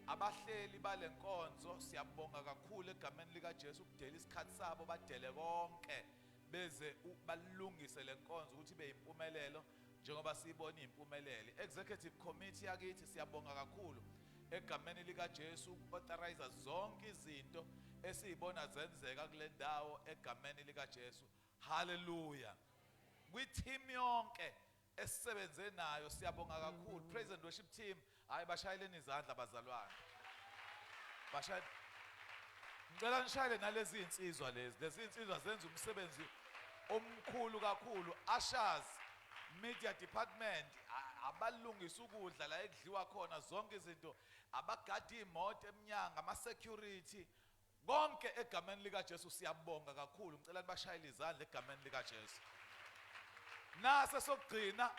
Speaker 3: Abahleli balenkonzo, siyabonga kakhulu egameni likaJesu ukudela isikhathi sabo, badele konke beze balungise lenkonzo ukuthi ibe impumelelo njengoba siyibona impumelelo. Executive committee yakithi, siyabonga kakhulu egameni likaJesu uku-authorize zonke izinto esiyibona zenzeka kule ndawo egameni likaJesu. Haleluya. Kwi-team yonke esisebenze nayo, siyabonga kakhulu. Praise and worship team, hayi, bashayeleni izandla bazalwane, bashaye. Ngicela nishayele nalezi insizwa lezi. Lezi insizwa zenza umsebenzi omkhulu kakhulu. Ushers, media department, abalungisa ukudla la ekudliwa khona, zonke izinto, abagada imoto eminyango, ama security, konke egameni likaJesu. Siyabonga kakhulu. Ngicela nibashayele izandla egameni likaJesu. Nase sokugcina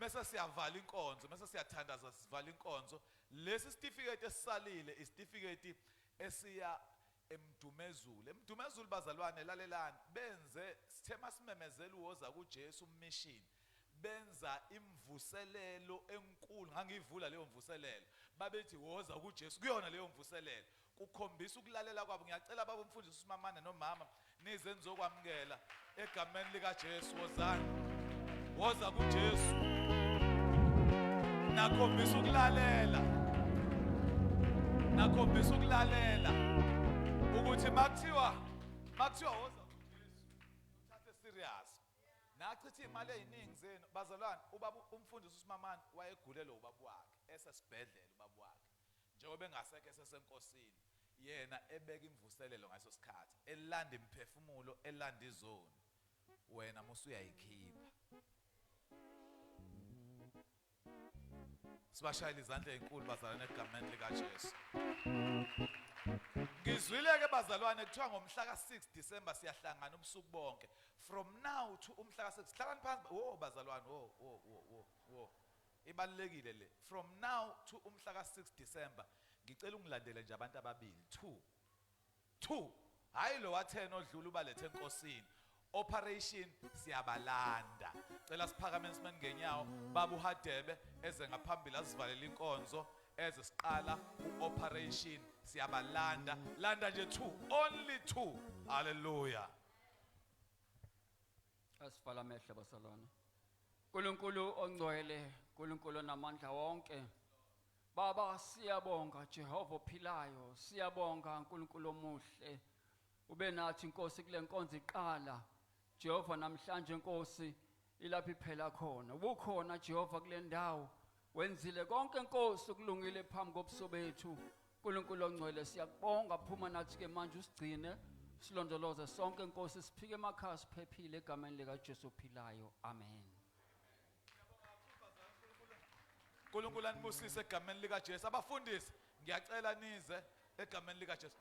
Speaker 3: mase siyavala inkonzo, mase siyathandaza sivala inkonzo. Lesi certificate esisalile isitifiketi esiya eMdumezulu. EMdumezulu bazalwane, lalelani, benze sithe masimemezela uwoza kuJesu mission, benza imvuselelo enkulu. Ngangiyivula leyo mvuselelo, babethi woza kuJesu kuyona leyo mvuselelo, kukhombisa ukulalela kwabo. Ngiyacela baba umfundisi uSimamane nomama nize nizokwamukela egameni likaJesu. Wozani, woza kuJesu. Nakhombisa ukulalela, nakhombisa ukulalela ukuthi makuthiwa woza kuJesu uthathe serious. Nachitha imali eziningi zenu bazalwane. Ubaba umfundisi uSimamane wayegulelwe ubaba wakhe esesibhedlela, ubaba wakhe njengoba engasekho esesenkosini, yena ebeka imvuselelo ngaso sikhathi, elanda imiphefumulo, elanda izoni, wena musuyayikhipha. Sibashayela izandla ezinkulu bazalwane egameni likaJesu. Ngizwile ke bazalwane kuthiwa ngomhla ka6 December siyahlangana ubusuku bonke from now to umhla ka6. Hlalani phansi wo bazalwane, wo wo wo wo wo, ibalulekile le. From now to umhla ka6 December, ngicela ungilandele nje abantu ababili, 2 2, hayi lo wa10 odlula ubalethe enkosini. Operation siyabalanda. Cela siphakame simeni ngenyawo. Baba uHadebe eze ngaphambili asivalele inkonzo eze siqala uoperation siyabalanda. Landa nje 2, only 2. Hallelujah.
Speaker 4: Asivala amehlo bazalwane. uNkulunkulu ongcwele, uNkulunkulu onamandla wonke. Baba, siyabonga Jehova ophilayo, siyabonga uNkulunkulu omuhle. Ube nathi Nkosi kule nkonzo iqala. Jehova, namhlanje Nkosi ilapha iphela khona. Ubukhona Jehova kule ndawo. Wenzile konke Nkosi kulungile phambi kobuso bethu. uNkulunkulu ongcwele, siyakubonga. Phuma nathi ke manje, usigcine, silondoloze sonke Nkosi, siphike emakhaya siphephile egameni lika Jesu ophilayo. Amen.
Speaker 3: uNkulunkulu anibusise egameni likaJesu. Abafundisi, ngiyacela nize egameni likaJesu.